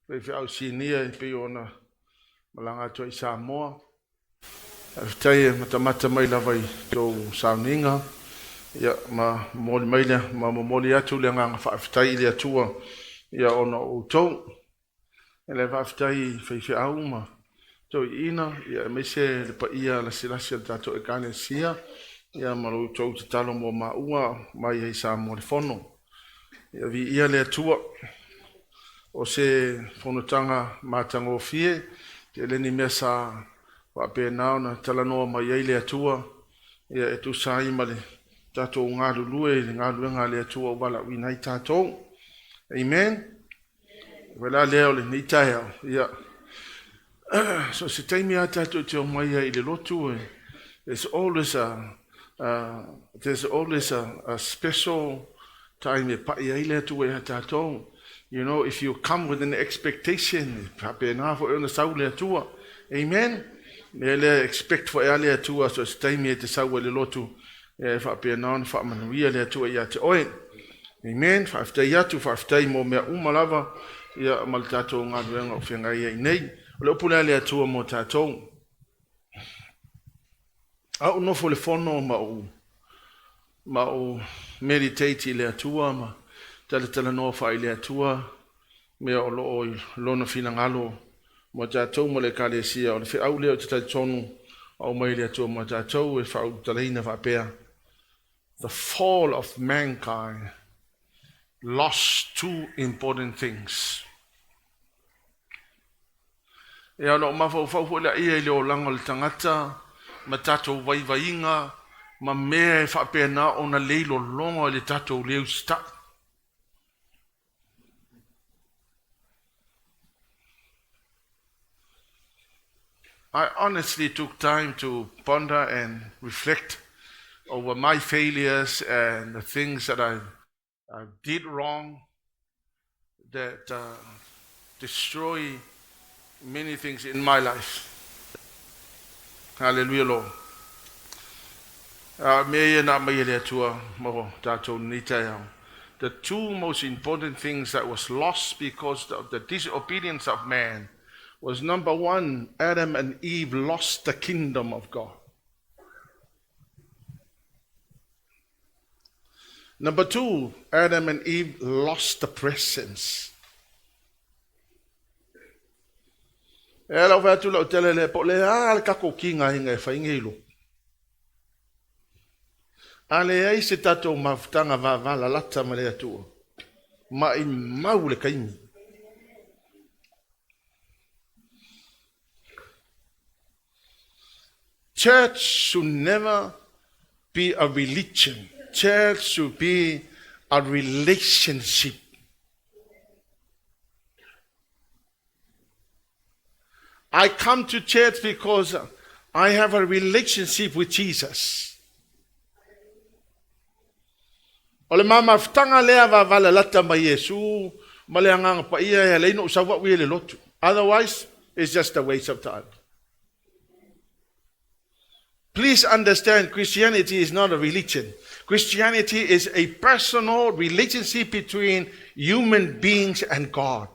Faifeau Sinia e pei ona malaga atu ai i Samoa. Faafetai e matamata mai lava i tou sauniga ia ma momoli mai le ma momoli atu le agaga faafetai i le Atua ia ona o outou. E le faafetai i faifeau ma toeaiina ia aemaise le paia lasilasi o le tatou Ekalesia ia ma lo outou tatalo mo maua mai ai i Samoa i le Fono. Ia viia le Atua. O se fonotaga matagofie, tele ni mea sa faapena ona talanoa mai ai le Atua ia e tusa ai ma le tatou galulue i le galuega a le Atua ua valaauina ai tatou. Amen. O le la lea o lenei taeao, ia, so o se taimi lava tatou te omai ai i le lotu, there's always a special time e pai ai le Atua ia tatou. If you come with an expectation, e faapena foi ona sau le Atua. Amen. Mea lea expect foi lava le Atua so o se taimi e te sau ai i le lotu, e faapena ona faamanuia le Atua ia te oe. Amen. Faafetai atu, faafetai mo mea uma lava ia ma le tatou galuega o feagai ai nei. O le upu lea a le Atua mo tatou. A ou nofo i le fono ma ou meditate i le Atua ma talatalanoa faa i le Atua mea o lo o i lona finagalo mo tatou ma le Ekalesia, o le feau lea ou te talitonu aumai le Atua mo tatou e faaulutalaina faapea: "The fall of mankind lost two important things." Ia, ona ou mafaufau foi lea i le olaga o le tagata ma tatou vaivaiga ma mea e faapena ona leilologa i le tatou le usitai. I honestly took time to ponder and reflect over my failures and the things that I did wrong that destroy many things in my life. Hallelujah, Lord. Mea ia na mai e le Atua mo tatou nei taeao. The two most important things that was lost because of the disobedience of man was, number one, Adam and Eve lost the kingdom of God. Number two, Adam and Eve lost the presence. E lau fai atu lau tele le po le a le tatou kiga inga e fai nei lo. A leai se tatou mafutaga vavalalata ma le Atua. Ma i mau le kaimi. Church should never be a religion. Church should be a relationship. I come to church because I have a relationship with Jesus. O le mamafutaga lea vavalalata ma Iesu ma le agaga paia e alai no sau au i le lotu. Otherwise, it's just a waste of time. Please understand, Christianity is not a religion. Christianity is a personal relationship between human beings and God.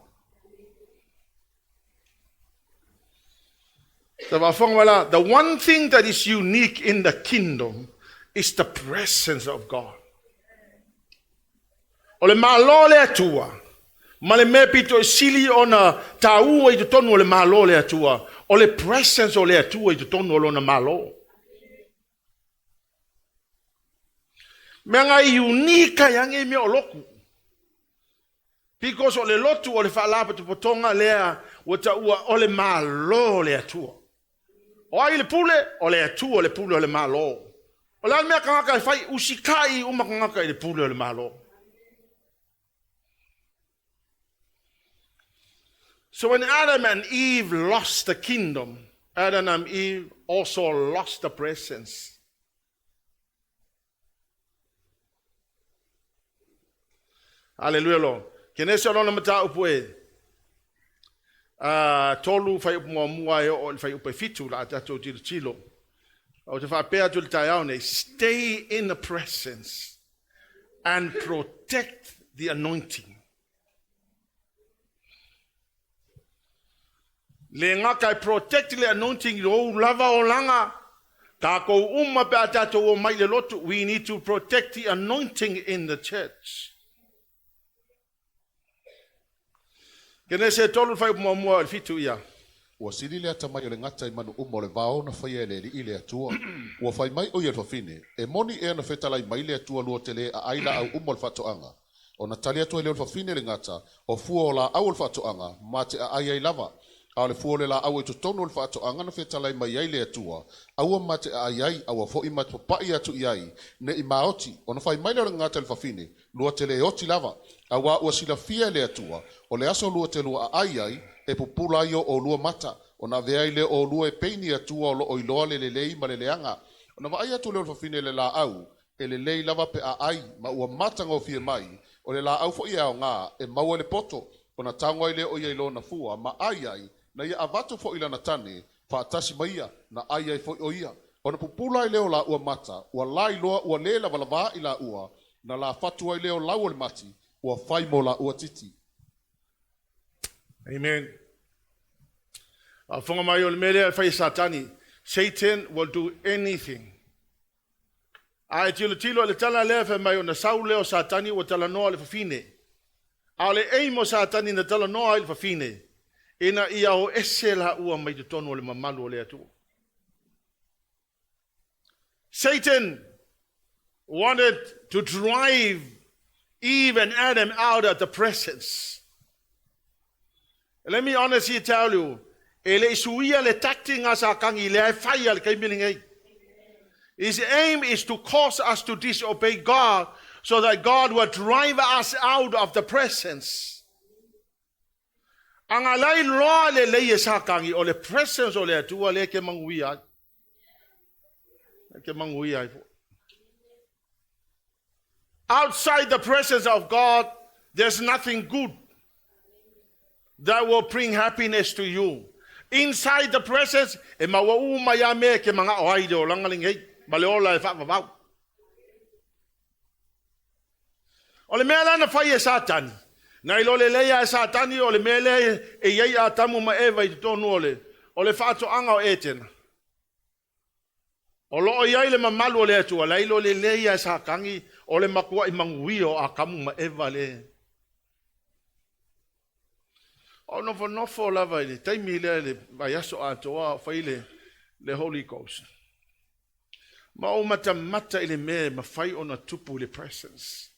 The one thing that is unique in the kingdom is the presence of God. O le malo le Atua, ma le mea pito i sili ona tāua i totonu o le malo le Atua, o le presence o le Atua i totonu o lona malo. Mea ngai unique ai ange mea o lotu. Because o le lotu o le whaalapotopotoga lea ua taua o le malo le Atua. O ai le pule, o le Atua le pule o le malo. O le a le mea kangaka e fai usitai uma kangaka i le pule o le malo. So when Adam and Eve lost the kingdom, Adam and Eve also lost the presence. Hallelujah, Lord. Kenese o lona mataupu e 3 fuaiupu 1 e oo i le fuaiupu e 7 la a tatou tilotilo. O te faapea atu le taeao nei, stay in the presence and protect the anointing. Le gata e protect le anointing i lou lava olaga, tatou uma pe a tatou omai i le lotu, we need to protect the anointing in the church. Kenese 3 le fuaiupu muamua i le 7 ia. Ua sili le atamai o le gata i manu uma o le vao na faia e le Alii le Atua. Ua fai mai o ia i le fafine, E moni ea na fetalai mai le Atua lua te lē aai laau uma o le faatoaga? Ona tali atu ai lea o le fafine i le gata, O fua o laau o le faatoaga, ma te aai ai lava. A o le fua o le laau i totonu o le faatoaga na fetalai mai ai le Atua, aua ma te aai ai, aua foi ma te papa'i atu i ai, ne i maoti. Ona fai mai lea o le gata i le fafine, Lua te le oti lava, auā ua silafia e le Atua, o le aso lua te lua aai ai, e pupula ai o oulua mata, ona avea ai lea o oulua e pei ni Atua o lo o iloa le lelei ma le leaga. Ona vaai atu lea o le fafine i le laau, e lelei lava pe a ai, ma ua matagofie mai, o le laau foi e aoga, e maua i le poto, ona tago ai lea o ia i lona fua, ma ai ai, na ia avatu foi i lana tane, faatasi ma ia, na ai ai foi o ia. Ona pupula ai lea o laua mata, ua lailoa ua le lavalavā i laua, na lafatu ai lea o lau o le mati, ua fai mo laua titi. Amen. Faafofoga mai o le mea lea e fai e Satani. Satan will do anything. A e tilotilo i le tala lea fai mai ona sau lea o Satani ua talanoa i le fafine. A o le aim o Satani na talanoa ai i le fafine, ina ia o ese laua mai totonu o le mamalu o le Atua. Satan wanted to drive Eve and Adam out of the presence. Let me honestly tell you, e le i suia le tactic a Satani lea e fai i le taimi lenei. His aim is to cause us to disobey God so that God will drive us out of the presence. Aga lai loa le lei e Satani o le presence o le Atua le ke manuia ai. Le ke manuia ai fo. Outside the presence of God, there's nothing good that will bring happiness to you. Inside the presence, e maua uma ia mea ke manga'o ai le olaga lenei, ma le ola e faavavau. O le mea la na fai e Satani, na iloa lelei lava e Satani o le mea lea e i ai Atamu ma Eva i totonu o le faatoaga o Etena. O lo o i ai le mamalu o le Atua, la iloa lelei lava e Satani o le matuai manuia o Atamu ma Eva le. O nofonofo lava i le taimi lea le vaiaso atoa o fai le Holy Ghost. Ma ou matamata i le mea e mafai ona tupu i le presence.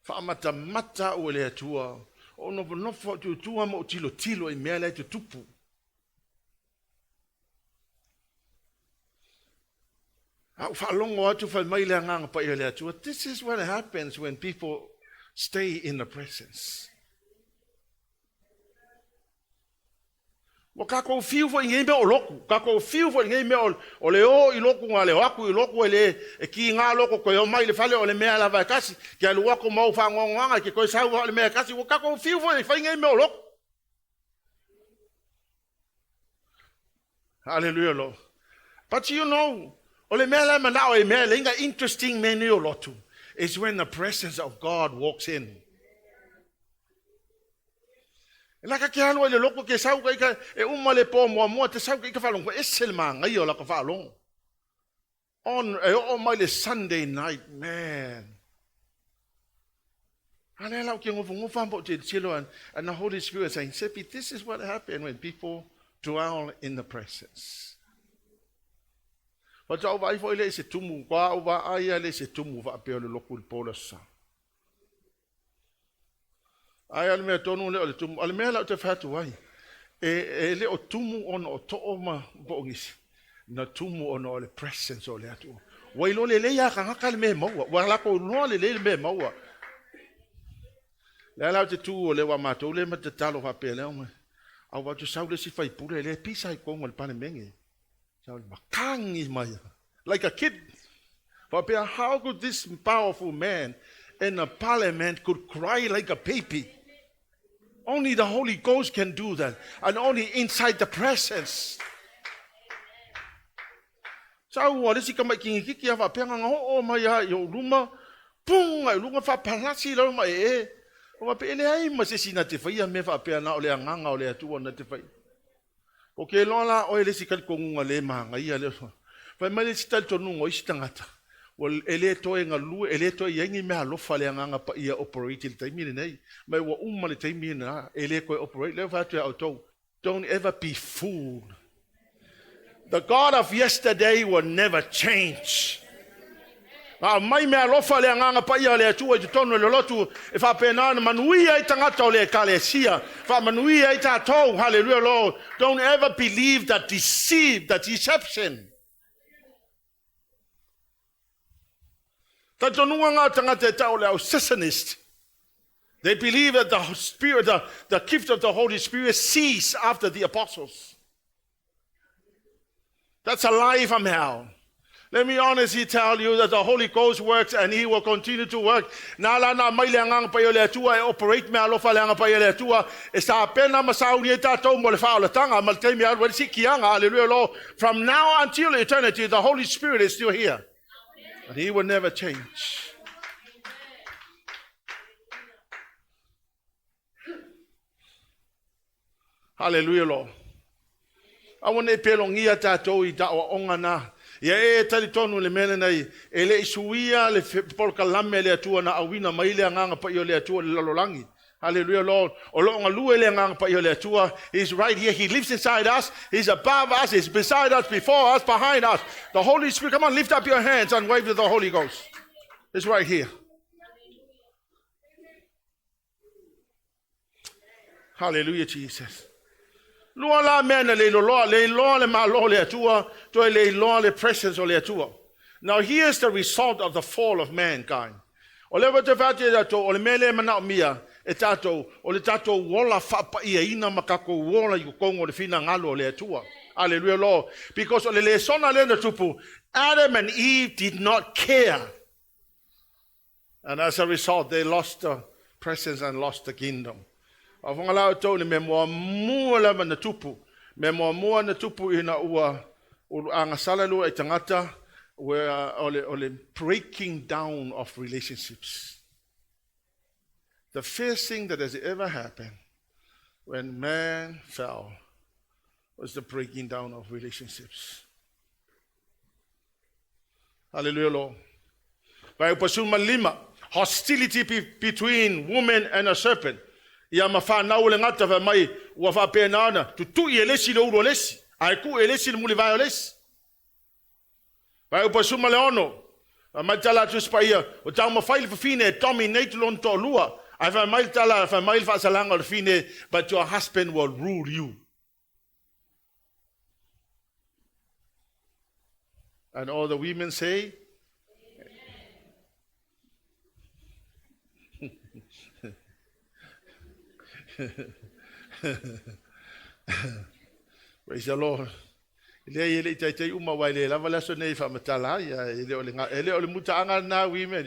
Faamatamata au e le Atua. O nofonofo tutua ma o tilotilo i mea lea e tutupu. A ou faalogo atu fai mai le Agaga Paia o le Atua. This is what happens when people stay in the presence. Ua kākou fiu foi i nei mea o lotu. Kākou fiu foi i nei mea o le o i lotu na le o atu i lotu e le e ki ngā loko koe o mai le fale o le mea lava e kasi. Ke alu aku mau whangongoanga ke koe sau o le mea e kasi. Ua kākou fiu foi i fai nei mea o lotu. Hallelujah, Lord. But you know, o le mea la manao e mea le inga interesting mea nei o lotu is when the presence of God walks in. E laka ke alu ai le loko ke sau ka ika e uma le po mua mua te sau ka ika whalongo ese le maangai o laka whalongo. On e o mai le Sunday night, man. Ale lau ke ngofa ngofa mbo te tilo and the Holy Spirit saying, Sepi, this is what happened when people dwell in the presence. Fa tau vai foi le se tumu, kwa au va ai le se tumu va pe o le loku le pola sa. Ai ale mea tonu le o le tumu, ale mea lau te whatu ai. E le o tumu ona o to'o ma po o ngisi. Na tumu ona o le presence o le Atua. Ua iloa lelei a kangaka le mea e maua. Ua lako loa lelei le mea e maua. Le ala o te tu o le wa mātou le ma te talo whapea leo mai. Au watu sau le si whaipule le pisa i kongo le pane menge. Sau le makangi mai. Like a kid. Whapea, how could this powerful man in a parliament could cry like a baby? Only the Holy Ghost can do that. And only inside the presence. Sau ua le si kama kingi kiki a whapea ngā ho o mai a i o luma. Punga i lunga whapalasi lau mai e. O faapea, e leai ma se isi na te faia mea faapea na o le Agaga o le Atua na te faia. Ou te iloa la oe le isi talitonuga le manaia lea. Fai mai le isi talitonuga o isi tagata, ua e le toe galue, e le toe i ai ni meaalofa a le Agaga Paia e operate i le taimi lenei. Ma ua uma le taimi lena, e le toe operate. Lea ua fai atu ia outou, don't ever be fooled. The God of yesterday will never change. Na aumai meaalofa le Agaga Paia o le Atua i totonu o le lotu e faapena ona manuia ai tagata o le Ekalesia, faamanuia ai tatou. Hallelujah, Lord. Don't ever believe the deceive, the deception. Talitonuga ngā tagata e tau o le au cessionist. They believe that the Spirit, the gift of the Holy Spirit ceased after the apostles. That's a lie from hell. Let me honestly tell you that the Holy Ghost works and He will continue to work. Na la na mai le Agaga Paia o le Atua e operate meaalofa le Agaga Paia o le Atua e sapena ma sauni ai tatou mo le faaolataga ma le taimi e alu ai le sikiaga. Hallelujah, Lord. From now until eternity, the Holy Spirit is still here. And He will never change. Hallelujah, Lord. Aua ne i pelogia tatou i aoaoga na. Ia e talitonu le mea lenei, e le i suia le polokalame a le Atua na auina mai le Agaga Paia o le Atua i le lalolagi. Hallelujah, Lord. O lo o galue le Agaga Paia o le Atua. He's right here. He lives inside us. He's above us. He's beside us, before us, behind us. The Holy Spirit, come on, lift up your hands and wave to the Holy Ghost. He's right here. Hallelujah, Jesus. Lua la mea na leiloa, leiloa le malo o le Atua, toe leiloa le presence o le Atua. Now here's the result of the fall of mankind. O le wata whati e tātou, o le mea le manaomia e tātou, o le tātou ola faapaiaina ma tatou ola i totonu o le finagalo o le Atua. Hallelujah, Lord. Because o le lesona lea na tupu, Adam and Eve did not care. And as a result, they lost the presence and lost the kingdom. A whanga la outou le mea muamua lava na tupu. Mea muamua na tupu ina ua agasala lua i tagata, ua o le breaking down of relationships. The first thing that has ever happened when man fell was the breaking down of relationships. Hallelujah, Lord. Vai 15, hostility between woman and a serpent. Ia ma whanau le gata fai mai ua faapena ona tutui e le isi le ulu o le isi, ae ku'u e le isi le mulivae o le isi. 16, fai mai le tala a Tusi Paia, ua taumafai le fafine e dominate lona toalua, ae fai mai le tala, fai mai le faasalaga o le fafine, but your husband will rule you. And all the women say, Praise the Lord. Leai e le i taitai uma aua e le lava le aso nei e faamatala ai, ae e le o le, e le o le mutaaga lena, women.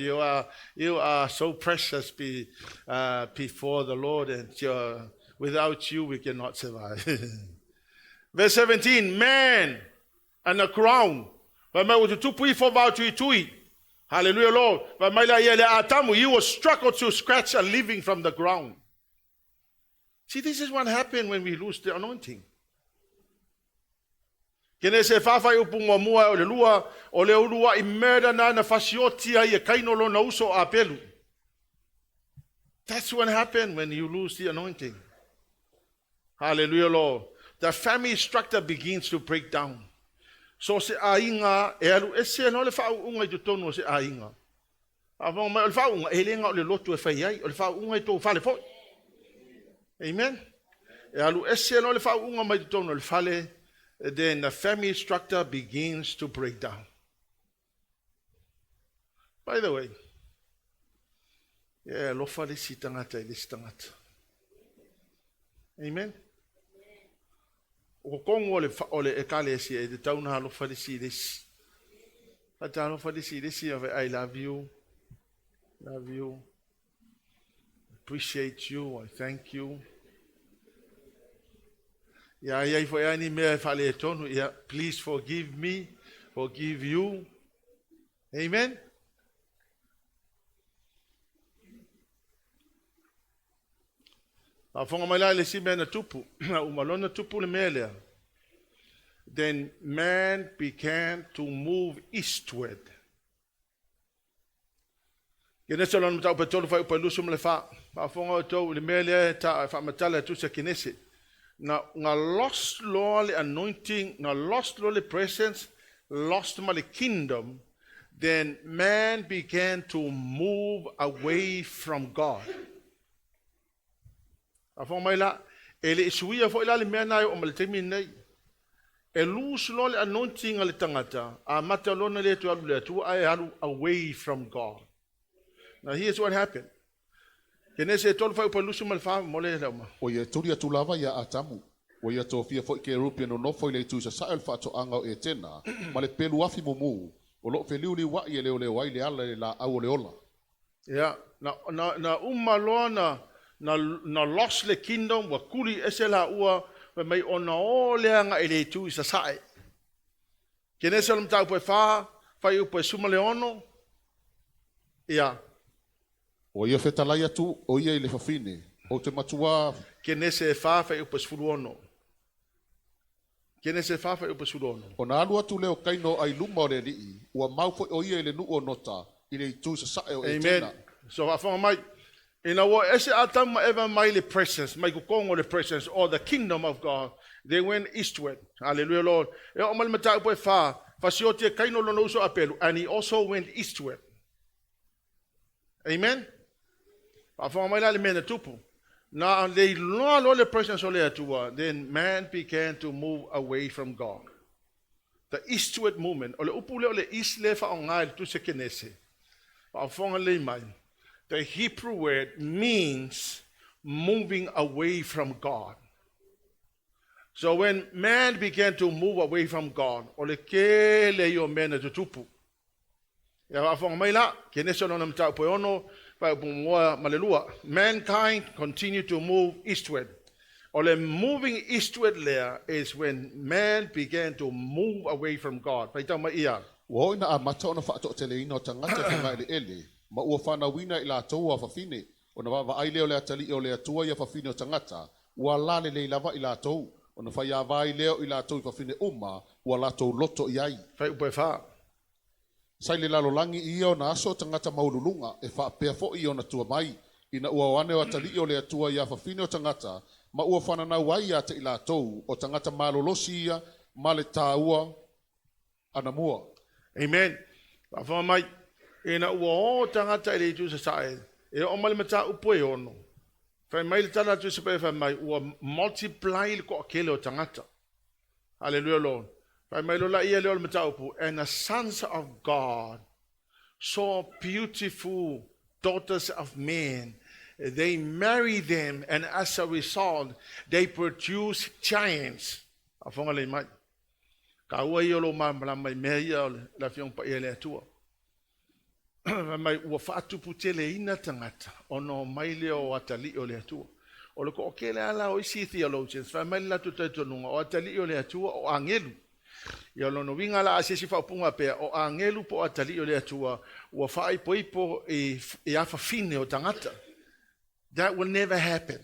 You are so precious before the Lord, and without you we cannot survive. Verse 17, man and the ground. Fai mai ua tutupu ifo vao tuitui. Hallelujah, Lord. Fai mai la ia le Atamu, you will struggle to scratch a living from the ground. See, this is what happened when we lose the anointing. Kenese 4 fuaiupu 1 e o le 2, o le uluai murder na na fasioti ai e Kaino lona uso o Apelu. That's what happened when you lose the anointing. Hallelujah, Lord. The family structure begins to break down. So se aiga e alu ese no le faauuga i totonu o se aiga. A faafofoga mai o le faauuga, e le na o le lotu e fai ai, o le faauuga i tou fale foi. Amen. E alu ese no le faauuga mai totonu o le fale, then the family structure begins to break down. By the way, e alofa le isi tagata i le isi tagata. Amen. O totonu o le ekalesia e tatau ona alofa le isi i le isi. Faatalofa le isi i le isi, I love you. Love you. Appreciate you. I thank you. Ia ai foi ai ni mea e faaletonu. Ia, please forgive me. Forgive you. Amen. Faafofoga mai la i le isi mea na tupu. Uma loa na tupu le mea lea. Then man began to move eastward. Kenese lona mataupu e 3 fuaiupu e 24. Faafofoga outou i le mea lea e ta faamatala e tusa Kenese. Na lost loa le anointing, na lost loa le presence, lost ma le kingdom, then man began to move away from God. Faafofoga mai la, e le i suia foi la le mea na e oo mai le taimi lenei. E lose loa le anointing a le tagata, amata loa ona le toe alu i le Atua ae alu away from God. Now here's what happened. Kenese e 3 fuaiupu e 24 mo le lauma. Ua ia tuli atu lava iā Atamu. Ua ia tofia foi kerupi e nonofo i le itu i sasae o le faatoaga o Etena, ma le pelu afi mumu, o lo o feliuliuai e leoleo ai le ala i le laau o le ola. Ia, na uma loa na lost le kingdom, ua kuli ese laua, fai mai ona o lea agai i le itu i sasae. Kenese o le mataupu e 4, fuaiupu e 16, ia. Ua ia fetalai atu o ia i le fafine, ou te matuā. Kenese e 4, fuaiupu e 16. Kenese e 4, fuaiupu e 16. Ona alu atu lea o Kaino ai luma o le Alii, ua mau foi o ia i le nuu o Nota, i le itu i sasae o Amen. Etena. So faafofoga mai, ina ua ese Atamu ma Eva mai le presence, mai totonu o le presence or the kingdom of God, they went eastward. Hallelujah, Lord. E oo mai le mataupu e 4, fasioti e Kaino lona uso Apelu, and he also went eastward. Amen. Faafofoga mai la le mea na tupu. Na le iloa loa le presence o le Atua, then man began to move away from God. The eastward movement, o le upu lea o le east lea e faaaoga i le tusi a Kenese. Faafofoga lelei mai. The Hebrew word means moving away from God. So when man began to move away from God, o le tele ia o mea na tutupu. Ia faafofoga mai la, Kenese o lona mataupu e 6, fuaiupu 1 ma le 2. Mankind continued to move eastward. O le moving eastward lea is when man began to move away from God. Faitau mai ia. Ua oo ina amata ona faatoateleina o tagata i fagaeleele, ma ua fanauina i latou a fafine, ona vaavaai lea o le atalii o le Atua ia fafine o tagata, ua lalelei lava i latou, ona faiava ai lea o i latou i fafine uma, ua latou loto i ai. Fuaiupu e 4. Sa i le lalolagi ia ona aso o tagata maualuluga, e faapea foi i ona tua mai, ina ua o ane o atalii o le Atua iā fafine o tagata, ma ua fananau ai ia te i latou, o tagata malolosi ia ma le taua anamua. Amen. Faafofoga mai, ina ua o tagata i le itu sasae, e oo mai le mataupu e 6. Fai mai le tala a Tusi Paia fai mai, ua multiply le toatele o tagata. Hallelujah, Lord. Fai mai loa ia lea o le mataupu, and the sons of God saw beautiful daughters of men. They marry them, and as a result, they produce giants. Faafofoga lelei mai. Taua ia o lou malamalama i mea ia o le Afioga Paia i le Atua. Fai mai, ua faatuputeleina tagata ona o mai lea o atalii o le Atua. O le toatele ala o isi theologians, fai mai le latou talitonuga, o atalii o le Atua o agelu. Ia lona uiga la a se isi faaupuga pea, o agelu po o atalii o le Atua, ua faaipoipo i afafine o tagata. That will never happen.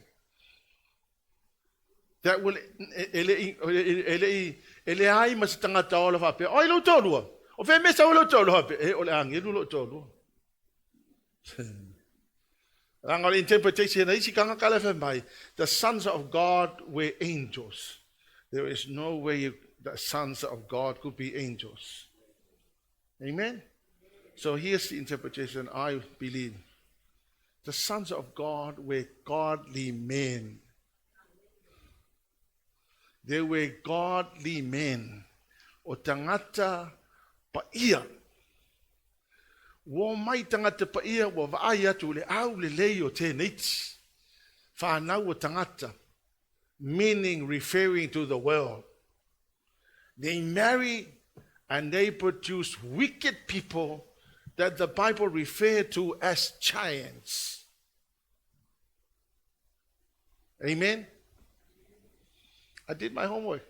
That will, e le e leai ma se tagata ola faapea, oi lou toalua, o fea mea sau ai lou toalua faapea, e o le agelu lou toalua. Leaga o le interpretation a isi tagata la e fai mai, the sons of God were angels. There is no way the sons of God could be angels. Amen? So here's the interpretation I believe. The sons of God were godly men. They were godly men. O tagata paia. Ua omai tagata paia ua vaai atu i le aulelei o tēneiti. Whānau o tagata. Meaning referring to the world. They marry and they produce wicked people that the Bible referred to as giants. Amen? I did my homework.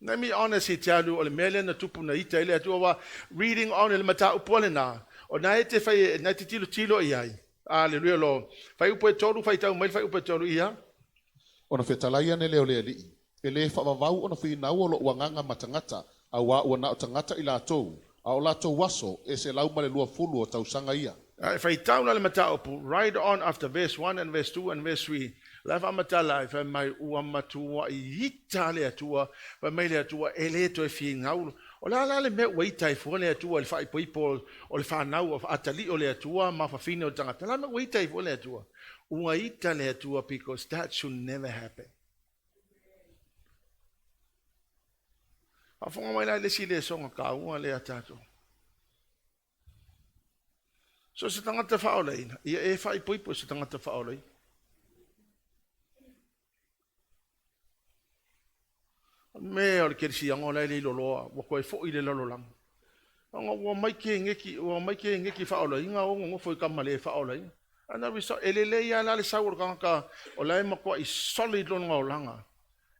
Let me honestly tell you, o le mea lea na tupu na ita i le Atua wa reading on i le mataupu a lena, o na e te whai, na te tilo tilo i ai. Aleluia lo. Fuaiupu e 3, faitau mai le fuaiupu e 3 ia. Ona fetalai ane lea o le Alii, e lē faavavau ona finau o loʻu agaga ma tagata, auā ua na o tagata i latou, a o latou aso e 120 o tausaga ia. E faitau la le mataupu, right on after verse 1 and verse 2 and verse 3. La faamatala ai fai mai ua matuai ita le Atua, fai mai le Atua e lē toe finau. O le a la le mea ua ita ai fua le Atua i le faaipoipo o le fanau o atalii o le Atua ma fafine o le tagata. La mea ua ita ai fua le Atua. Ua ita le Atua because that should never happen. Faafofoga mai la i le isi lesoga taua lea a tatou. So se tagata faaolaina, ia e faaipoipo i se tagata faaolaina. O le mea o le kerisiano la e le loloa, ua toe foi le lalolagi. Ona ua mai ke geki, ua mai ke geki faaolaina, o nonofo i tama le faaolaina. Ana result, e lelei lava la le sau o le tagata o la e matuai solid lona olaga.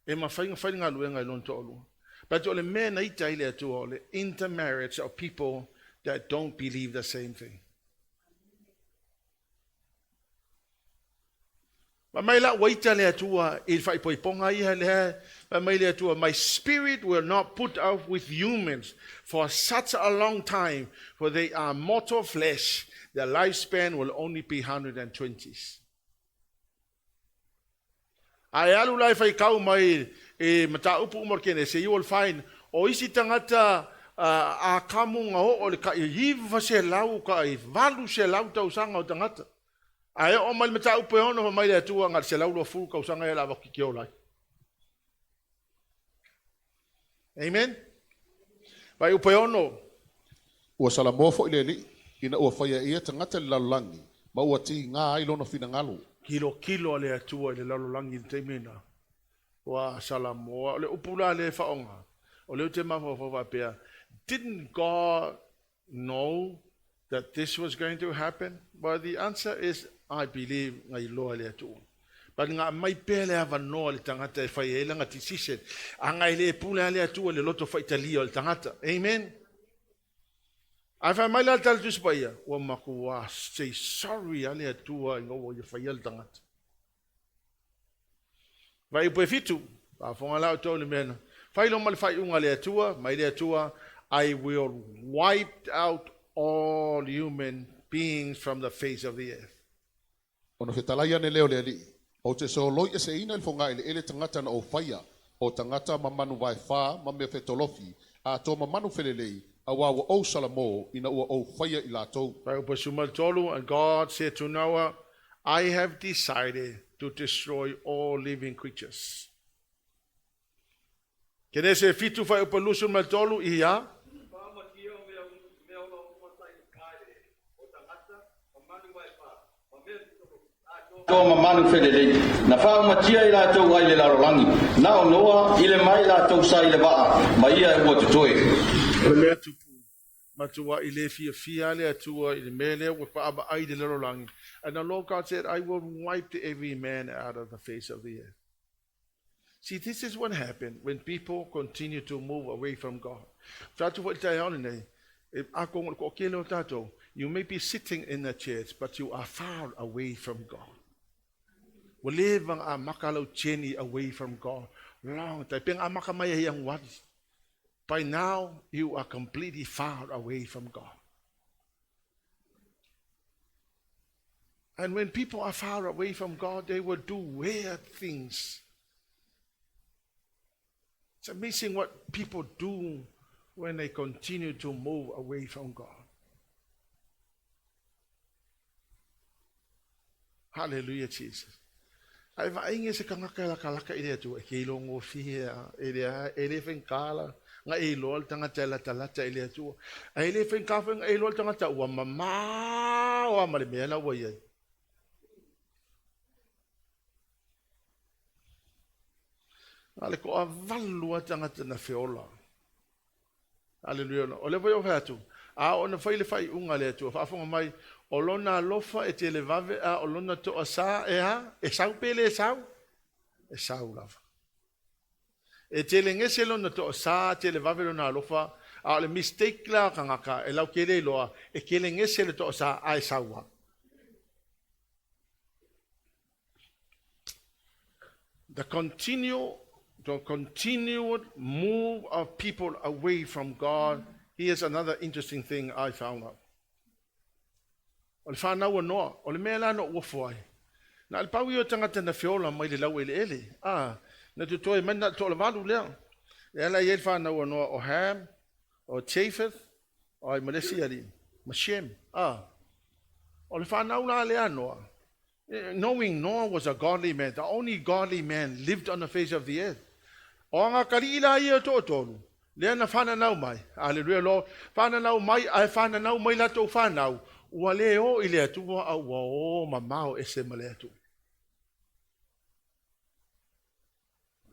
E mafai ona fai le galuega i lona toalua. But o le mea na ita ai le Atua o le intermarriage of people that don't believe the same thing. Fai mai la ua ita le Atua i le faaipoipoga ia lea, fai mai le Atua, my spirit will not put up with humans for such a long time, for they are mortal flesh. Their lifespan will only be 120. Ae alu la e faitau mai i mataupu uma o le Kenese, you will find o isi tagata a kamu ga oo i le tai 900 tai 800 tausaga o tagata. Ae oo mai le mataupu e 6 fai mai le Atua na o le 120 tausaga ia o le a avatu e te ola ai. Amen. Fuaiupu e 6. Ua salamoa foi le Alii, ina ua faia e ia tagata i le lalolagi, ma ua tigā ai lona finagalo. Tilotilo a le Atua i le lalolagi i le taimi lena. Ua salamoa. O le upu la lea e faaaoga, o lea ou te mafaufau faapea, didn't God know that this was going to happen? Well, the answer is, I believe na iloa e le Atua. But na aumai pea le avanoa i le tagata e fai ai lana decision. Aga e le pule lava le Atua i le loto faitalia o le tagata. Amen. Ae fai mai la le tala Tusi Paia, ua matua say sorry a le Atua ina ua ia faia le tagata. Fuaiupu e 7, faafofoga la outou i le mea na. Fai loa ma le faaiuga a le Atua, mai le Atua, I will wipe out all human beings from the face of the earth. Ona fetalai ane lea o le Alii, ou te soloi eseina i le fogaeleele tagata na ou faia, o tagata ma manu vaefā ma mea fetolofi, atoa ma manu felelei, auā ua ou salamō ina ua ou faia i latou. Fuaiupu e 13, and God said to Noah, I have decided to destroy all living creatures. Kenese 7 fuaiupu 23 ia. Faamatia o mea ola uma sa i uka i le ele, o tagata, ma manu vaefā, ma mea fetolofi, atoa ma manu felelei, na faaumatia i latou ai le lalolagi, na o Noa i le mai latou sa i le vaa, ma ia e ua totoe. O le mea tupu, matuai le fiafia le Atua i le mea lea ua paavaai i le lalolagi. And the Lord God said, I will wipe every man out of the face of the earth. See, this is what happened when people continue to move away from God. Tatou foi i le taeao lenei, e atonu o le toatele o tatou, you may be sitting in the church, but you are far away from God. Ua leva ona amata lau journey away from God. Long time. Pe na amata mai ai Ianuari. By now, you are completely far away from God. And when people are far away from God, they will do weird things. It's amazing what people do when they continue to move away from God. Hallelujah, Jesus. Ae vaai se tagata e latalata i le Atua, e ke ilogofie a, e le e le faigata na e iloa le tagata e latalata i le Atua. Ae e le faigata foi na e iloa le tagata ua mamao lava ma le mea la ua i ai. Na o le toavalu lava tagata na feola. Aleluia. O lea foi o fai atu, a oo ina fai le faaiuga a le Atua, faafofoga mai, o lona alofa e televave a o lona toasa e a, e sau pe le sau? E sau lava. E telegese lona toasa, televave lona alofa, a o le mistake la o tagata, e lautele iloa, e telegese le toasa ae sau lava. The continued move of people away from God. Here's another interesting thing I found out. O le whanau a Noa, o le mea la na uafo ai. Na le pau ia o tagata na feola mai le laueleele. Ah, na totoe mai na toalavalu lea. E ala i ai le whanau a Noa o Ham, o Japheth, o ai Malesi ali, ma Shem. Ah, o le whanau la lea Noa. Knowing Noah was a godly man, the only godly man lived on the face of the earth. O anga kali ila ia to tolu. Lea na whananau mai. Hallelujah, Lord. Whananau mai, ai whananau mai la tō whanau. Ua le o i le atua au ua o mamao e se ma le atua.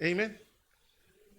Amen.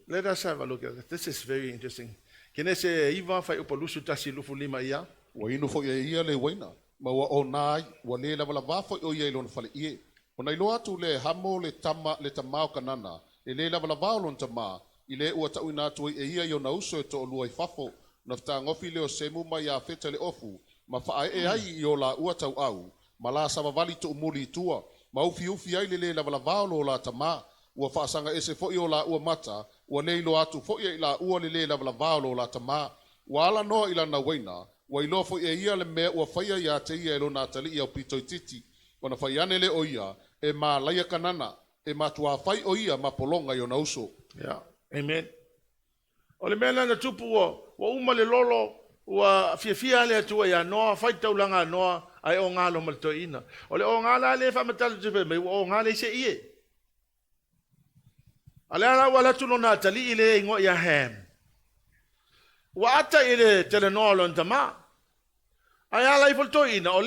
Let us have a look at this. This is very interesting. Kenese 9 fuaiupu 21 25 ia. Ua inu foi e ia le uaina, ma ua ona ai, ua lē lavalavā foi o ia i lona faleie. Ona iloa atu lea e Hamo le tama le tamā o Kanana, le lē lavalavā o lona tamā, i le ua taʻuina atu ai e ia i ona uso e toalua i fafo. Ona fetagofi lea o Semu ma Iafeta i le ofu, ma faaee ai i o lāua tauau, ma la savavali tuumuli i tua, ma ufiufi ai le lē lavalavā o lo la tamā. Ua faasaga ese foi o lāua mata, ua le iloa atu foi e i lāua le lē lavalavā o lo la tamā. Ua ala Noa i lana uaina, ua iloa foi e ia le mea ua faia iā te ia e lona atalii aupito itiiti. Ona fai ane lea o ia, e malaia Kanana, e matuā fai o ia ma pologa i ona uso. Yeah. Amen. O le mea lena na tupu ua uma le lolo, ua fiafia le Atua ia Noa, fai taulaga a Noa, ae o galo ma le toeaina. O le o gala le faamatala tupe mai, ua o gala i se ie. A le ala ua latu lona atalii le ingoa ia Ham. Ua ata i le telenoa o lona tamā. Ae ala ifo le toeaina, o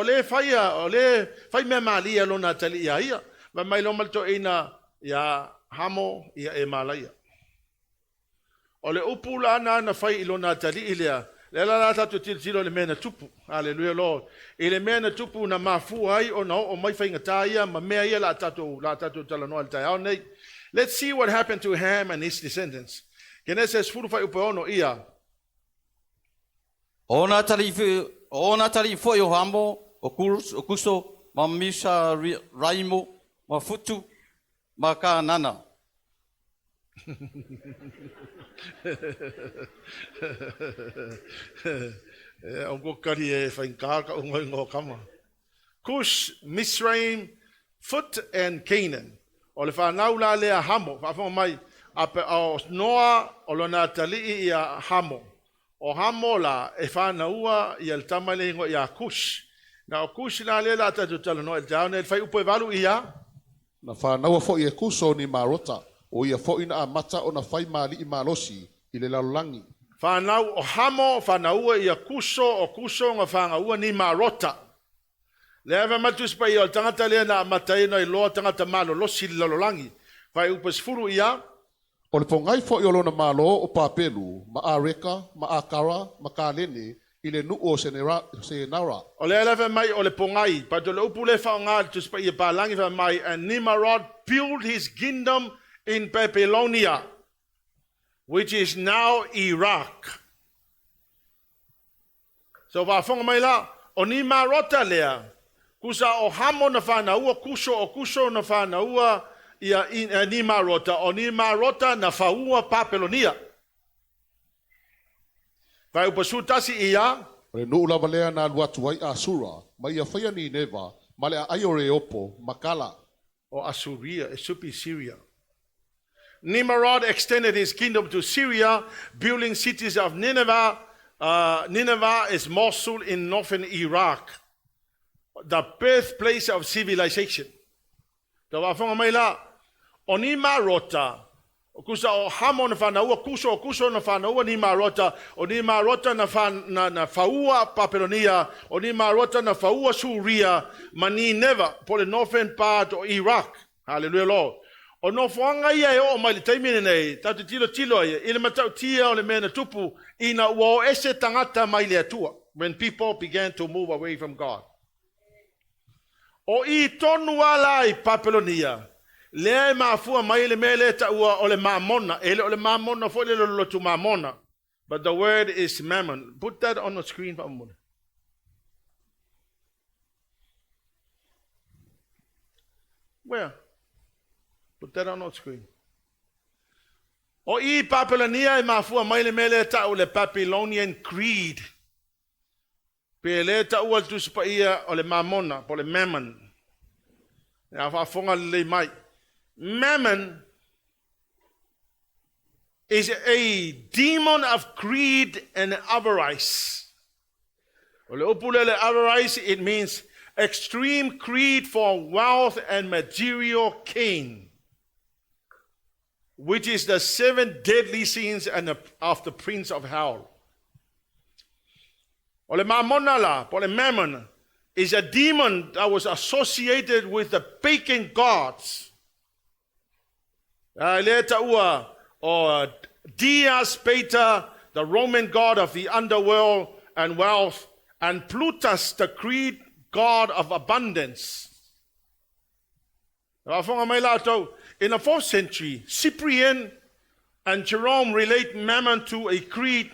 le faia, o le fai mea malie lona atalii ia ia. Ma mai lo ma le toeaina ia Hamo ia e malaia. O le upu la na fai i lona atalii lea, le la la tatou tilotilo i le mea na tupu. Hallelujah, Lord. I le mea na tupu na mafua ai o na oo mai faigata ia ma mea ia la tatou talanoa i le taeao nei. Let's see what happened to Ham and his descendants. Genesis 10 fuaiupu 6 ia. O na atalii foi o Hamo, o o Kuso, ma Misa Raimo, ma Futu, ma Kanana. E, o ko kari e whainga ka unga ingo kama. Cush, Misraim, Phut and Canaan. O le whanau la lea Hamo, whaafonga mai, ape o Noa o lona atalii ia Hamo. O Hamo la e whanaua ia le tama le ingoa ia Cush. Na o Cush la lea la tatu talanoa i le taone, le whai upo e valu ia. Na fanaua foi e Kuso ni Marota, o ia foi na amata ona fai maali'i malosi i le lalolagi. Whanau o Hamo, whanaua ia Kuso, o Kuso nga whangaua ni Marota. Le ava matu spa ia o le tangata lea na amata ina i loa tangata malolosi i le lalolagi. Whai upo 10 ia. O le pogai foi o lona mālō o Papelu, ma Areka, ma Akara, ma Kalene, i le nuu o Senara. O le ala mai o le pongai, pa to le upu le whaonga le tuspa ia palangi wha mai, and Nimrod built his kingdom in Babylonia, which is now Iraq. So whaafonga mai la, o Nimarota lea, kusa o Hamo na whanaua, Kuso o Kuso na whanaua, ia Nimarota, o Nimarota na whaua Babylonia. Vai upa tasi ia. O le nuu lava lea na alu atu ai Asura, ma ia faia Nineva, ma le aai o Reopo, ma Kala. O Assyria, it should be Syria. Nimrod extended his kingdom to Syria, building cities of Nineveh. Nineveh is Mosul in northern Iraq, the birthplace of civilization. Tau afonga mai la, o ni marota, o kusa o Hamo na whanaua, Kuso o Kuso na whanaua ni marota, o ni marota na, wha, na whaua Babylonia, o ni marota na whaua Suria, ma Nineveh, po le northern part o Iraq. Hallelujah, Lord. O nofoanga ia e o mai le taimi nei, tau te tilo tilo ia, i le matau tia o le mea na tupu, ina ua o ese tangata mai le Atua. When people began to move away from God. O i tonu ala i Babylonia, lea e mafua mai le mea le taua o le mamona, e le o le mamona foi le lolotu mamona. But the word is mammon. Put that on the screen for a moment. Where? Put that on the screen. O i Papelania e mafua mai le mea lea ta'u le Babylonian Creed. Pe le ta'ua le Tusi Paia o le Mamona, po o le Mammon. A faafofoga lelei mai. Mammon is a demon of greed and avarice. O le upu lea le avarice, it means extreme greed for wealth and material gain, which is the seven deadly sins and the, of the prince of hell. O le mamona la, po o le mammon, is a demon that was associated with the pagan gods. A lea taua o Dias Pater, the Roman god of the underworld and wealth, and Plutus, the Greek god of abundance. Faafofoga mai latou, in the fourth century, Cyprian and Jerome relate Mammon to a creed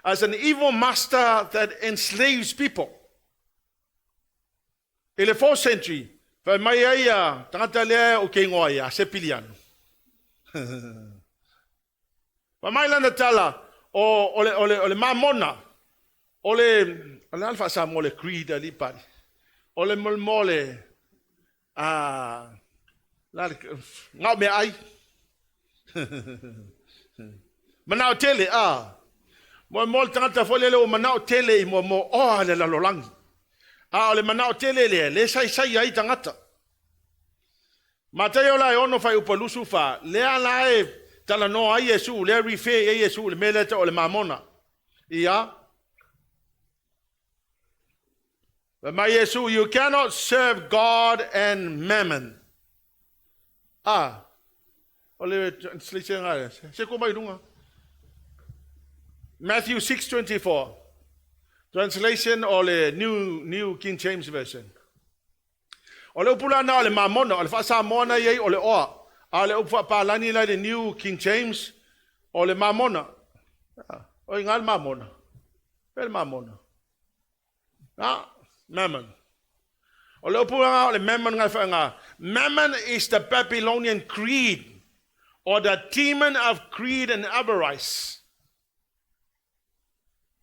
as an evil master that enslaves people. I le fourth century, fai mai ai a tagata lea o ke ingoa ia, Sepiliano. Fai mai lana tala, o, o, le, o, le, o le mamona, o le, o le a le faa-Samoa le creed a lipali, o le molemole, a, la le, ngao mea ai. Manao tele, a. Mo mo le tagata foi lele o manao tele i mo mo oa le lalolagi. A o le manao tele lea, le saisai ai tagata. Mataio la e ono fuaiupu 24, lea la e talanoa ai Iesu, lea refer ai Iesu i le mea lea ta'u o le mamona. Ia. Fai mai Iesu, you cannot serve God and mammon. Ah, o le translation lea, se ko mai lunga. Matthew 6:24. Translation o le New King James Version. O le upu la na o le mamona, o le faa-Samoa na i ai o le oa. A o le upu faapalani la i le New King James, o le mamona. O iga le mamona. Pe le mamona. Ah, mammon. O le upu o le mammon ngai whainga. Mammon is the Babylonian creed or the demon of greed and avarice.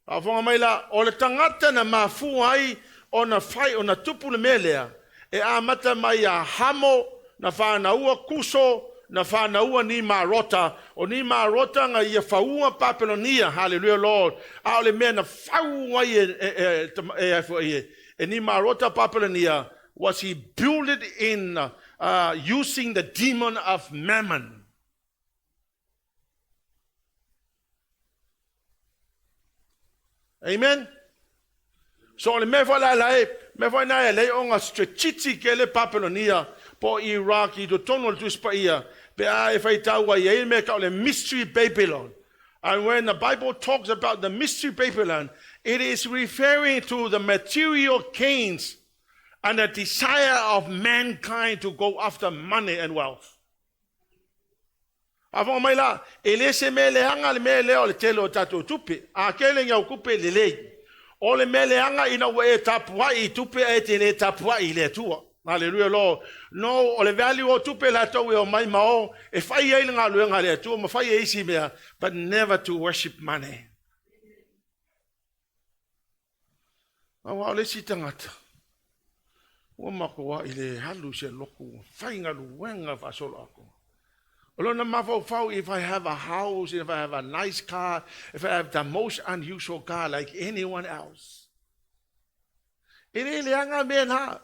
Faafofoga mai la, o le tagata na mafua ai ona fai, ona tupu le mea lea, e amata mai ia Hamo, na fanaua Kuso, na fanaua Nimarota, o Nimarota na ia faua Papelonia, hallelujah Lord, a o le mea na fau ai e, e, e, e, e, e Nimarota Papelonia, was he built it in using the demon of mammon. Amen. So o le mea foi la e mea foi na e lei o strategic le Babylonia po Iraq i totonu o le Tusi Paia pe a e faitau ai ai mea ka o le mystery Babylon. And when the Bible talks about the mystery Babylon, it is referring to the material gains and the desire of mankind to go after money and wealth. Faafofoga mai la, e le se mea leaga le mea lea o le tele o tatou tupe. A tele ni au tupe, lelei. O le mea leaga ina ua e tapuai i tupe ae te le tapuai i le Atua. Hallelujah Lord. No, o le value o tupe latou e omai ma o, e fai ai le galuega a le Atua ma fai ai isi mea, but never to worship money. Aua o le isi tagata, ua matou i le alu i se lotu, ua fai galuega faasoloatoa. O lona mafaufau, if I have a house, if I have a nice car, if I have the most unusual car like anyone else. E le leaga mea na.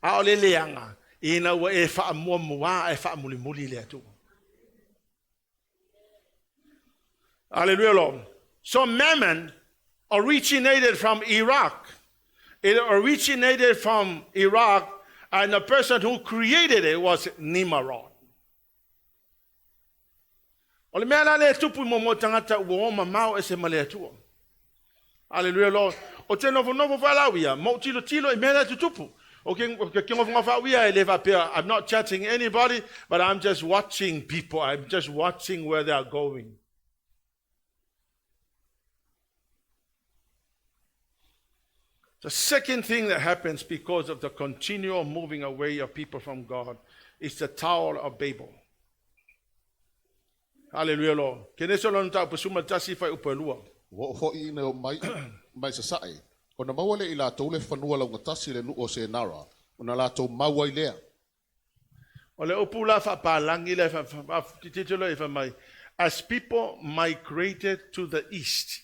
A o le leaga, ina ua e faamuamua e faamulimuli le Atua. Hallelujah, Lord. So mammon originated from Iraq. It originated from Iraq, and the person who created it was Nimrod. O le mea la le tupu mo mo tagata ua o mamao e se ma le Atua. Hallelujah, Lord. O te nofonofo faalauia, ma ou tilotilo i mea la tutupu. O ke, ke ngofongofa e le faapea, I'm not judging anybody, but I'm just watching people. I'm just watching where they are going. The second thing that happens because of the continual moving away of people from God is the Tower of Babel. Hallelujah, Lord. Kenese lona mataupu 11 fuaiupu e 2. Ua oo foi ina omai mai sasae, ona maua lea e i latou le fanua laugatasi i le nuu o Senara, ona latou mau ai lea. O le upu la faapalagi lea tilotilo i fai mai, as people migrated to the east.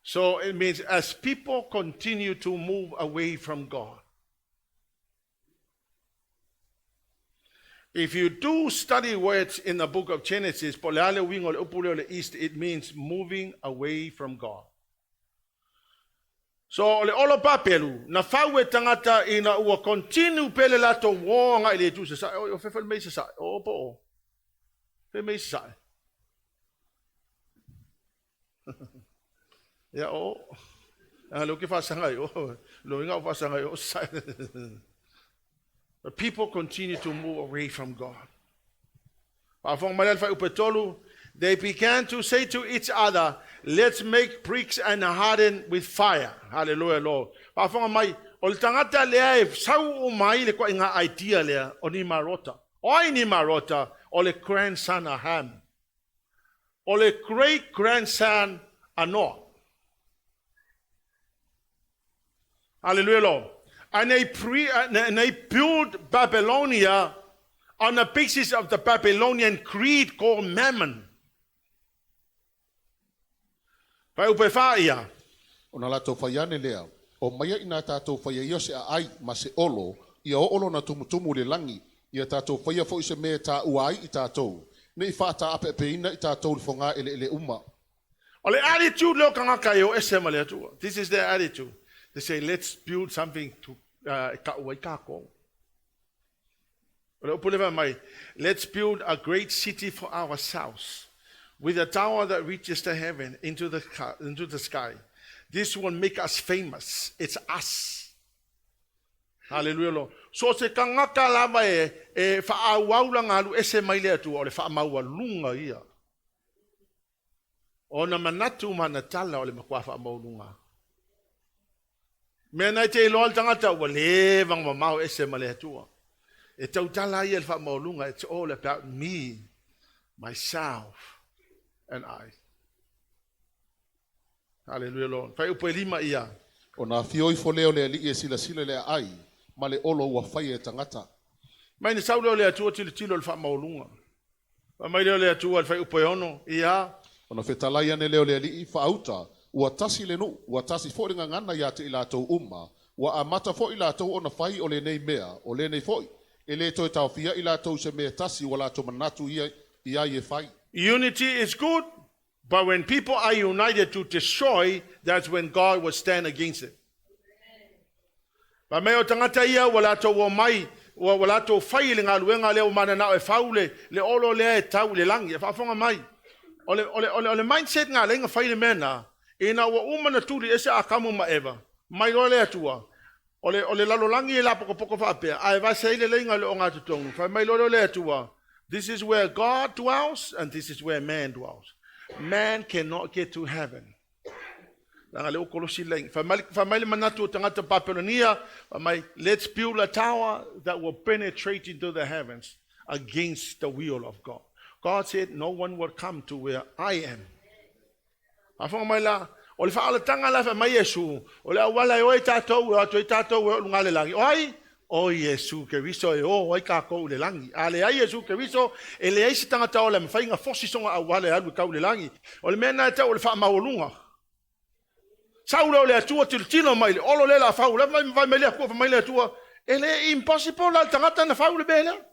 So it means as people continue to move away from God. If you do study words in the book of Genesis, po o le a le uiga o le upu lea o le east, it means moving away from God. So o le olo Papelu, na fau e tagata ina ua continue pea le latou o agai i le itu sasae. O fea foi le mea i sasae? O po o? Fea le mea i sasae? Ia o. A leo ke faasaga i o. Lo inga o faasaga i o sasae. The people continue to move away from God. Faafofoga mai le fuaiupu e 3, they began to say to each other, "Let's make bricks and harden with fire." Hallelujah, Lord. Faafofoga mai, o le tagata lea e sau mai le ituaiga idea lea o Nimarota. O ai Nimarota? O le grandson a Ham. O le great grandson a Noah. Hallelujah, Lord. And they built Babylonia on the basis of the Babylonian creed called Mammon. Fuaiupu e 4 ia. Ona latou fai ane lea, omaia ina tatou faia ia se aai ma se olo, ia oo lona tumutumu i le lagi, ia tatou faia foi se mea e taua ai i tatou, ne i faataapeapeina i tatou i le fogaeleele uma. O le attitude leo tagata e o ese ma le Atua. This is their attitude. They say, "Let's build something to e ta'u ai takou." O le upu le mai, "Let's build a great city for ourselves, with a tower that reaches the heaven into the sky. This will make us famous." It's us. Hallelujah, Lord. So se tagata lava e faaauau lana alu ese mai le Atua, o le faamaualuga ia. Ona manatu ma na tala o le matua faamaualuga. Mea nai te iloa le tagata ua leva ona mamao ese ma le Atua. E tautala ia le faamaualuga, it's all about me, myself, and I. Hallelujah, Lord. Fuaiupu e 5 ia. Ona afio ifo lea o le Alii e silasila le aai, ma le olo ua faia e tagata. Mai ni sau lea o le Atua tilotilo le faamaualuga. Fai mai lea o le Atua le fuaiupu e 6 ia. Ona fetalai ane lea o le Alii faauta, ua tasi le nuu, ua tasi foi le gagana ia te i latou uma, ua amata foi latou ona fai o lenei mea, o lenei foi. E le toe taofia i latou se mea tasi ua latou manatu ia i ai e fai. Unity is good, but when people are united to destroy, that's when God will stand against it. Fai mai o tagata ia ua latou o mai, ua latou fai i le galuega lea ua mananao e fau le olo lea e tau i le lagi, e faafofoga mai. O le mindset ngā lenga fai le mea na, ina ua uma na tuli ese Atamu ma Eva, mai loa le Atua, o le lalolagi e la pokopoko faapea, ae vase ai le leiga le o ngā tutonu. Fai mai loa le Atua, this is where God dwells and this is where man dwells. Man cannot get to heaven. Langa le okolosi leng. Fai mai le manatu o tagata Babylonia, fai mai, "Let's build a tower that will penetrate into the heavens against the will of God." God said, "No one will come to where I am." Afonga mai la, o le faalatanga la fai mai Iesu, o le auala e o e tātou, e o atu e tātou e o lunga le lagi. O ai? O Iesu Keriso e o ai kākou le lagi. A le ai Iesu Keriso, e le ai se tagata o le mawhainga fosi songa auala e alu i kau le lagi. O le mea nā e tau o le faamaualuga. Sau lea o le Atua tilotilo mai le olo lea la fau, le mai mai mai le Atua, mai le Atua, e le impossible la le tagata na fau le mea lea.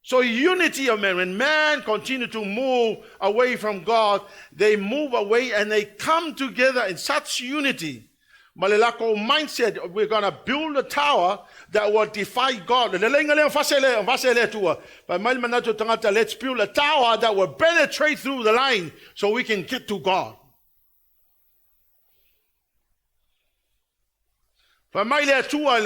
So unity of man, when man continue to move away from God, they move away and they come together in such unity. Ma le lako mindset, we're going to build a tower that will defy God. Le lenga le fase le tua. But mai manatu tagata, let's build a tower that will penetrate through the line so we can get to God. Fai mai le Atua,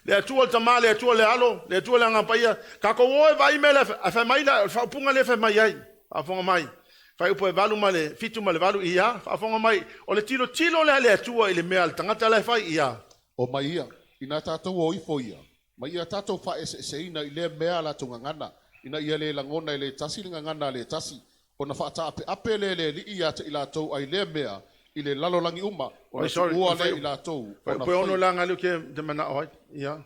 le Atua le Tama, le Atua le Alo, le Atua le Agaga Paia. Kako o e vai me le, a fai mai la, faupunga le fai mai ai. Faafofoga mai. Fuaiupu e 8 ma le 7 ma le 8 ia. Faafofoga mai. O le tilotilo lea le Atua i le mea le tagata le fai ia. O mai ia, ina tatou o ifo ia, ma ia tatou faeseeseina i lea mea a latou gagana, ina ia lē lagona e le tasi le gagana a le tasi, ona faataapeape lea e le Alii ia te i latou ai lea mea i le lalolagi uma, ona Oi, sorry, tuua lea i latou ona Pe ono fai langa le ke te mana oi. Ia.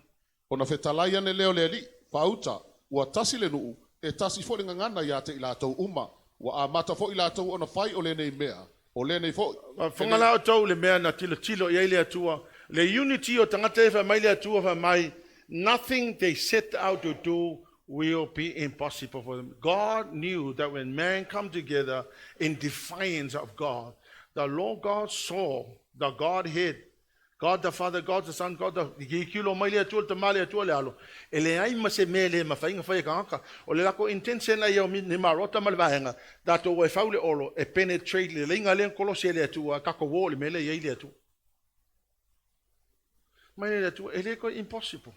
Ona fetalai ane lea o le Alii, faauta, ua tasi le nuu, e tasi foi le gagana ia te i latou uma. Ua amata foi latou ona fai o lenei mea, o lenei foi. Whanga la o tau le mea na tilo tilo i ai le Atua. Le unity o tangata e wha mai le Atua wha mai. Nothing they set out to do will be impossible for them. God knew that when man come together in defiance of God, the Lord God saw the Godhead, God the Father, God the Son, God the i kilo mai le Atua le Tama le Atua le Alo. E le ai ma se mea le mawhainga whai e kangaka. O le lako intention ai o ni marota ma le vahenga. Tātou e whau le olo e penetrate le leinga le kolosi e le Atua, kako wo le mele i le Atua. Mai le Atua, e le koe impossible.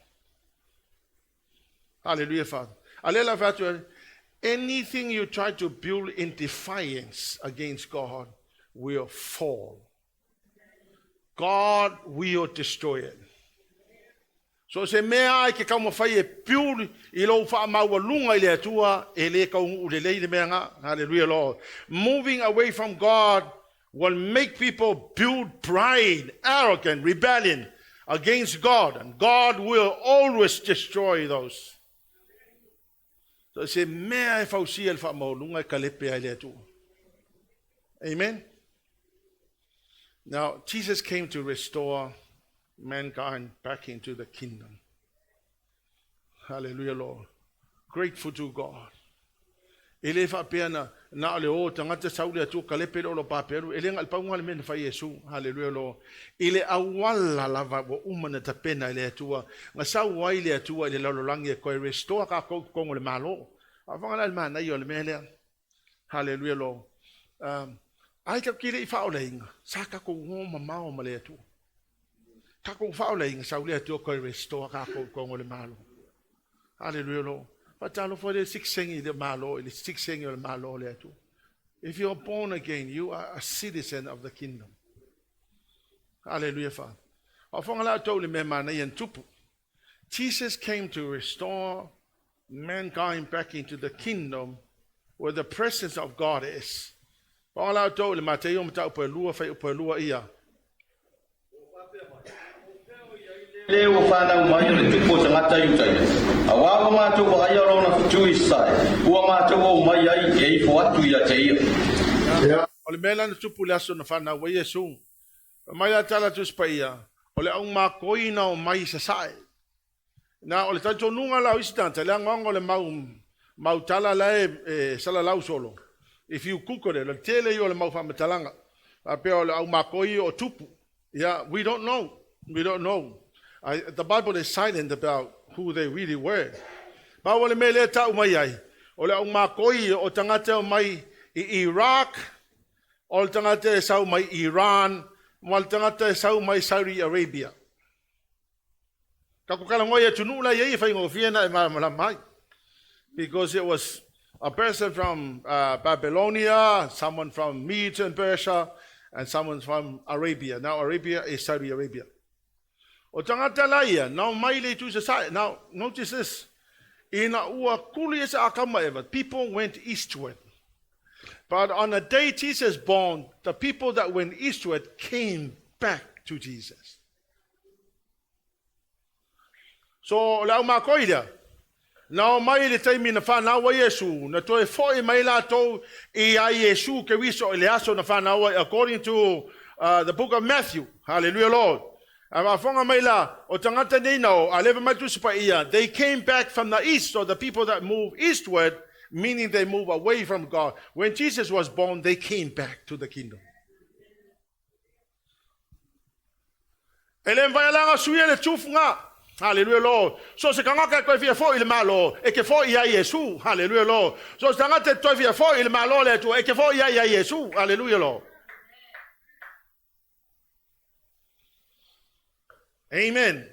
Hallelujah, Father. Alela whatu, anything you try to build in defiance against God will fall. God will destroy it. So se mea ai ke kaumawhai e build i lou whaamaualunga i le Atua, e le kaungu le lei le mea ngā. Hallelujah, Lord. Moving away from God will make people build pride, arrogant, rebellion against God. And God will always destroy those. So se mea e fausia le whaamaualunga e kalepe ai le Atua. Amen. Now, Jesus came to restore mankind back into the kingdom. Hallelujah, Lord. Grateful to God. E le whaapea na, na o le o tangata sau le Atua kalepe le olo paperu. E le nga le paunga le mea na whai Yesu. Hallelujah, Lord. I le awala lava wa uma na tapena i le Atua. Nga sau ai le Atua i le lalolagi e koe restore ka kongo le malo. A whanga la le mana i o le mea lea. Hallelujah, Lord. Ai ka kile i whaoleinga. Sa ka ko ngō mamao ma le Atua. Ka ko whaoleinga sau le Atua koe restore ka kongo le malo. Hallelujah, Lord. Whatalo for le siksengi le malo, le siksengi o le malo le Atua. If you are born again, you are a citizen of the kingdom. Hallelujah, Father. O whanga la tau le mea mana i tupu. Jesus came to restore mankind back into the kingdom where the presence of God is. Whanga la tau le Mateo matau pe lua whai upe lua ia. Le ua whanau mai o le tupu o tagata i Utaia. A wā ua mātou wa ai o lona fitu i sae, ua mātou o mai ai e ifo atu ia te ia. O le mea lana tupu le aso na whanau wa Yesu. Mai la tala tu spa ia. O le au makoina o mai sa sae. Na o le tautonunga la o isi tanta, le angoango le mau, mau tala la e sala lau solo. If you google it, le tele i o le mau whamatalanga. A pea o le au makoi o tupu. Yeah, we don't know. We don't know. The Bible is silent about who they really were. Pa o le mea lea tau mai ai. O le au makoi o tangata o mai i Iraq, o le tangata e sau mai Iran, ma le tangata e sau mai Saudi Arabia. Ka kukala ngoi e tunu la iei whai ngō na e mara mai. Because it was a person from Babylonia, someone from Medes and Persia, and someone from Arabia. Now Arabia is Saudi Arabia. O tangata la ia, nau mai le tu sa. Now, notice this. Ina ua kuli ese akama eva, people went eastward. But on the day Jesus born, the people that went eastward came back to Jesus. So, le au makoi lea, nao mai le taimi na whanau a Yesu, na toe foi mai lātou i a Yesu ke wiso i le aso na whanau ai, according to the book of Matthew. Hallelujah, Lord. A whafonga mai la, o tangata nei nao, a lewa mai tusipa ia, they came back from the east, so the people that move eastward, meaning they move away from God. When Jesus was born, they came back to the kingdom. E le mwai suia le tufunga. Hallelujah, Lord. So se kangaka koe fia fo i le malo, e ke fo i a Yesu. Hallelujah, Lord. So se tangata toi fia fo i le malo le Atua, e ke fo i a Yesu. Hallelujah, Lord. Amen.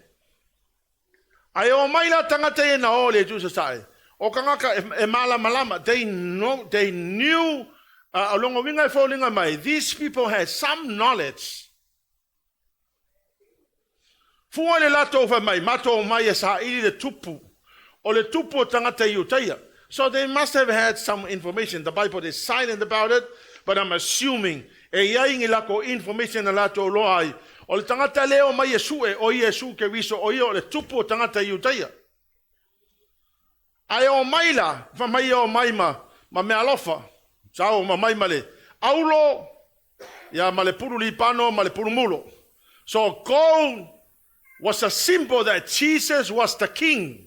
Ai o mai la tangata e na o le tu sa sai. O kangaka e mala malama, they know, they knew, alongo winga e fo mai, these people had some knowledge. Fua le lato fa mai, mato mai e sa ili le tupu. O le tupu o tangata i utaia. So they must have had some information. The Bible is silent about it, but I'm assuming e i ai ni lakou information na latou iloa ai, o le tagata lea e omai e sue, o Iesu Keriso, o ia o le tupu o tagata Iutaia. Ae omai la, fai mai e omai ma, ma meaalofa, sau ma mai ma le aulo, ia ma le pulu lipano ma le pulu mulo. So gold was a symbol that Jesus was the king.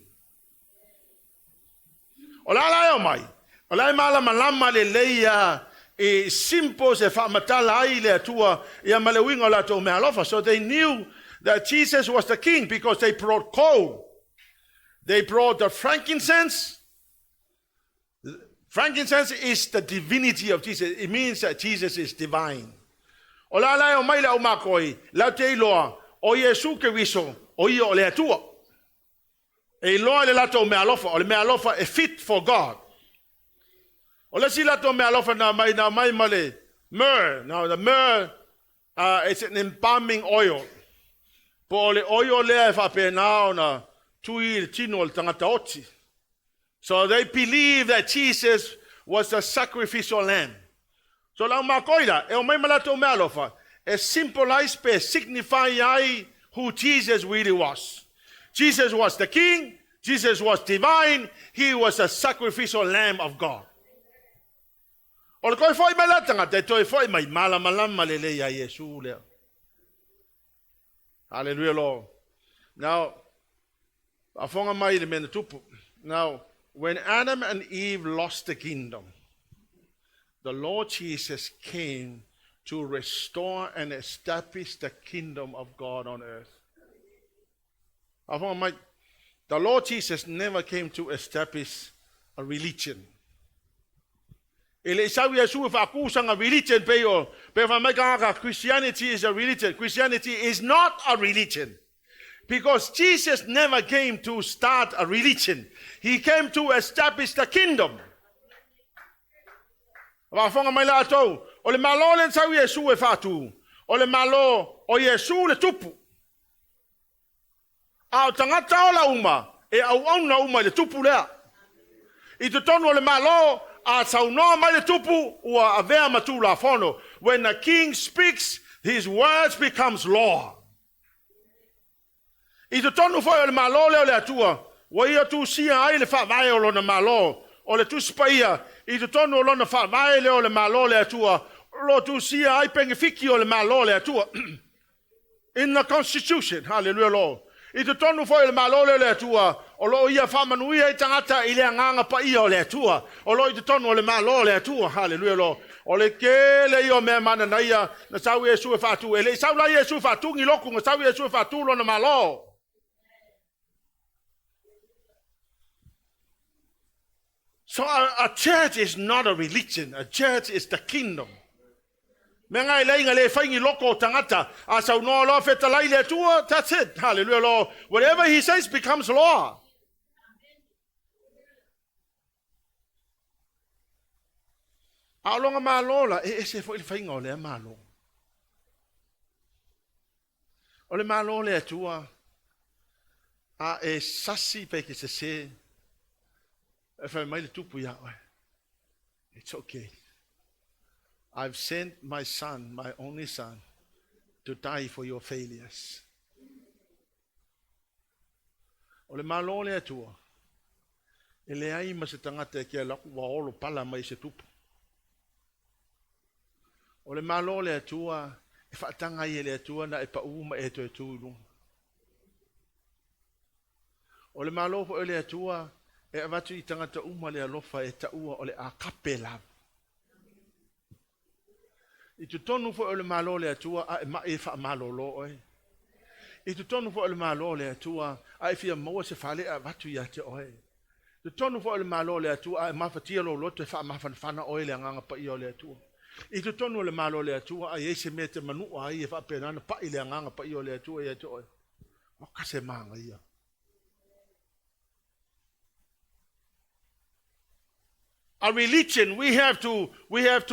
O le a la e omai? O la e malamalama lelei ia i symbols e faamatala ai le Atua ia ma le uiga o latou meaalofa. So they knew that Jesus was the king because they brought gold. They brought the frankincense. Frankincense is the divinity of Jesus. It means that Jesus is divine. O la la e omai le au makoi, lau te iloa, o Iesu Keriso, o ia o le Atua. E iloa i le latou meaalofa, o le meaalofa e fit for God. O le isi latou meaalofa na aumai, na aumai ma le myrrh. Now the myrrh it's an embalming oil. Po o le oil lea e faapena ona tui i le tino o le tagata oti. So they believe that Jesus was the sacrificial lamb. So le aumakoi la, e omai ma latou meaalofa, e symbolize pe signify ai who Jesus really was. Jesus was the king, Jesus was divine, he was a sacrificial lamb of God. O le toe foi mai la tagata, e toe foi mai malamalama lelei ia Iesu lea. Hallelujah, Lord. Now, faafofoga mai le mea na tupu. Now, when Adam and Eve lost the kingdom, the Lord Jesus came to restore and establish the kingdom of God on earth. Faafofoga mai, the Lord Jesus never came to establish a religion. E le i sau Iesu e faatu sana religion pei o pe fai mai tagata Christianity is a religion. Christianity is not a religion. Because Jesus never came to start a religion. He came to establish the kingdom. Faafofoga mai latou, o le Malo lea na sau Iesu e faatu, o le Malo o Iesu le tupu. A o tagata ola uma, e auauna uma i le tupu lea. I totonu o le Malo, a saunoa mai le tupu, ua avea ma tulafono. When a king speaks, his words becomes law. I totonu foi o le Malo lea o le Atua, ua ia tusia ai le faavae o lona Malo. O le Tusi Paia, i totonu o lona faavae lea o le Malo o le Atua, o lo o tusia ai penefiti o le Malo o le Atua. In the constitution, hallelujah Lord. I totonu foi o le Malo lea o le Atua, o lo o ia faamanuia ai tagata i le Agaga Paia o le Atua, o lo o i totonu o le Malo o le Atua, hallelujah Lord. O le tele ia o mea mananaia na sau Iesu e faatu. E le i sau la Iesu e faatu ni lotu, na sau Iesu e faatu lona Malo. So a church is not a religion, a church is the kingdom. Mea nga e leai na le fai ni loko o tagata, a saunoa loa fetalai le Atua, that's it. Hallelujah Lord. Whatever he says becomes law. A o lona Malo la, e ese foi le faiga o lea Malo. O le Malo o le Atua, a e sasi pe ke sese, e fai mai le tupu iā oe. It's okay. I've sent my son, my only son, to die for your failures. O le Malo o le Atua, e leai ma se tagata e ke alu atu ua olo pala mai se tupu. O le Malo o le Atua, e faataga ai e le Atua na e pau ma e toe tu i luga. O le Malo foi o le Atua, e avatu i tagata uma le alofa e taua o le agape love. I totonu foi o le Malo o le Atua, a e mai e faamalolo oe. I totonu foi o le Malo o le Atua, a e fia maua se fale e avatu ia te oe. I totonu foi o le Malo o le Atua, a e mafatia lou loto e faamafanafana oe le Agaga Paia o le Atua. I totonu o le Malo o le Atua, a i ai se mea e te manua ai e faapena ona pai le Agaga Paia o le Atua ia te oe. Oka se manaia. A religion, we have to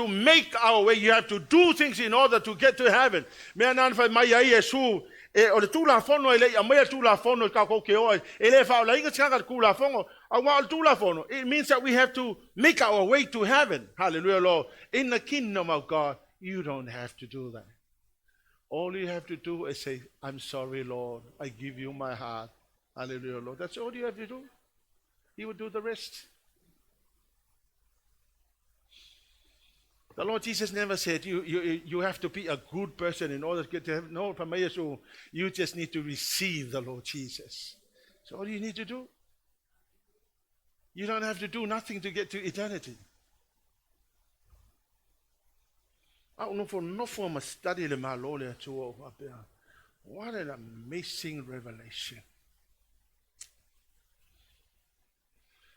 make our way. You have to do things in order to get to heaven. Mea na fai mai ai Iesu, E o le Tulafono e le i aumaia le Tulafono tatou te o ai. E le faaolaina se tagata i le Tulafono, aua o le Tulafono, it means that we have to make our way to heaven. Hallelujah, Lord. In the kingdom of God, you don't have to do that. All you have to do is say, I'm sorry, Lord. I give you my heart. Hallelujah, Lord. That's all you have to do. He will do the rest. The Lord Jesus never said you have to be a good person in order to get to heaven. No, so you just need to receive the Lord Jesus. So all you need to do. You don't have to do nothing to get to eternity. A ou nofonofo ma study le Malo o le Atua ou faapea, What an amazing revelation.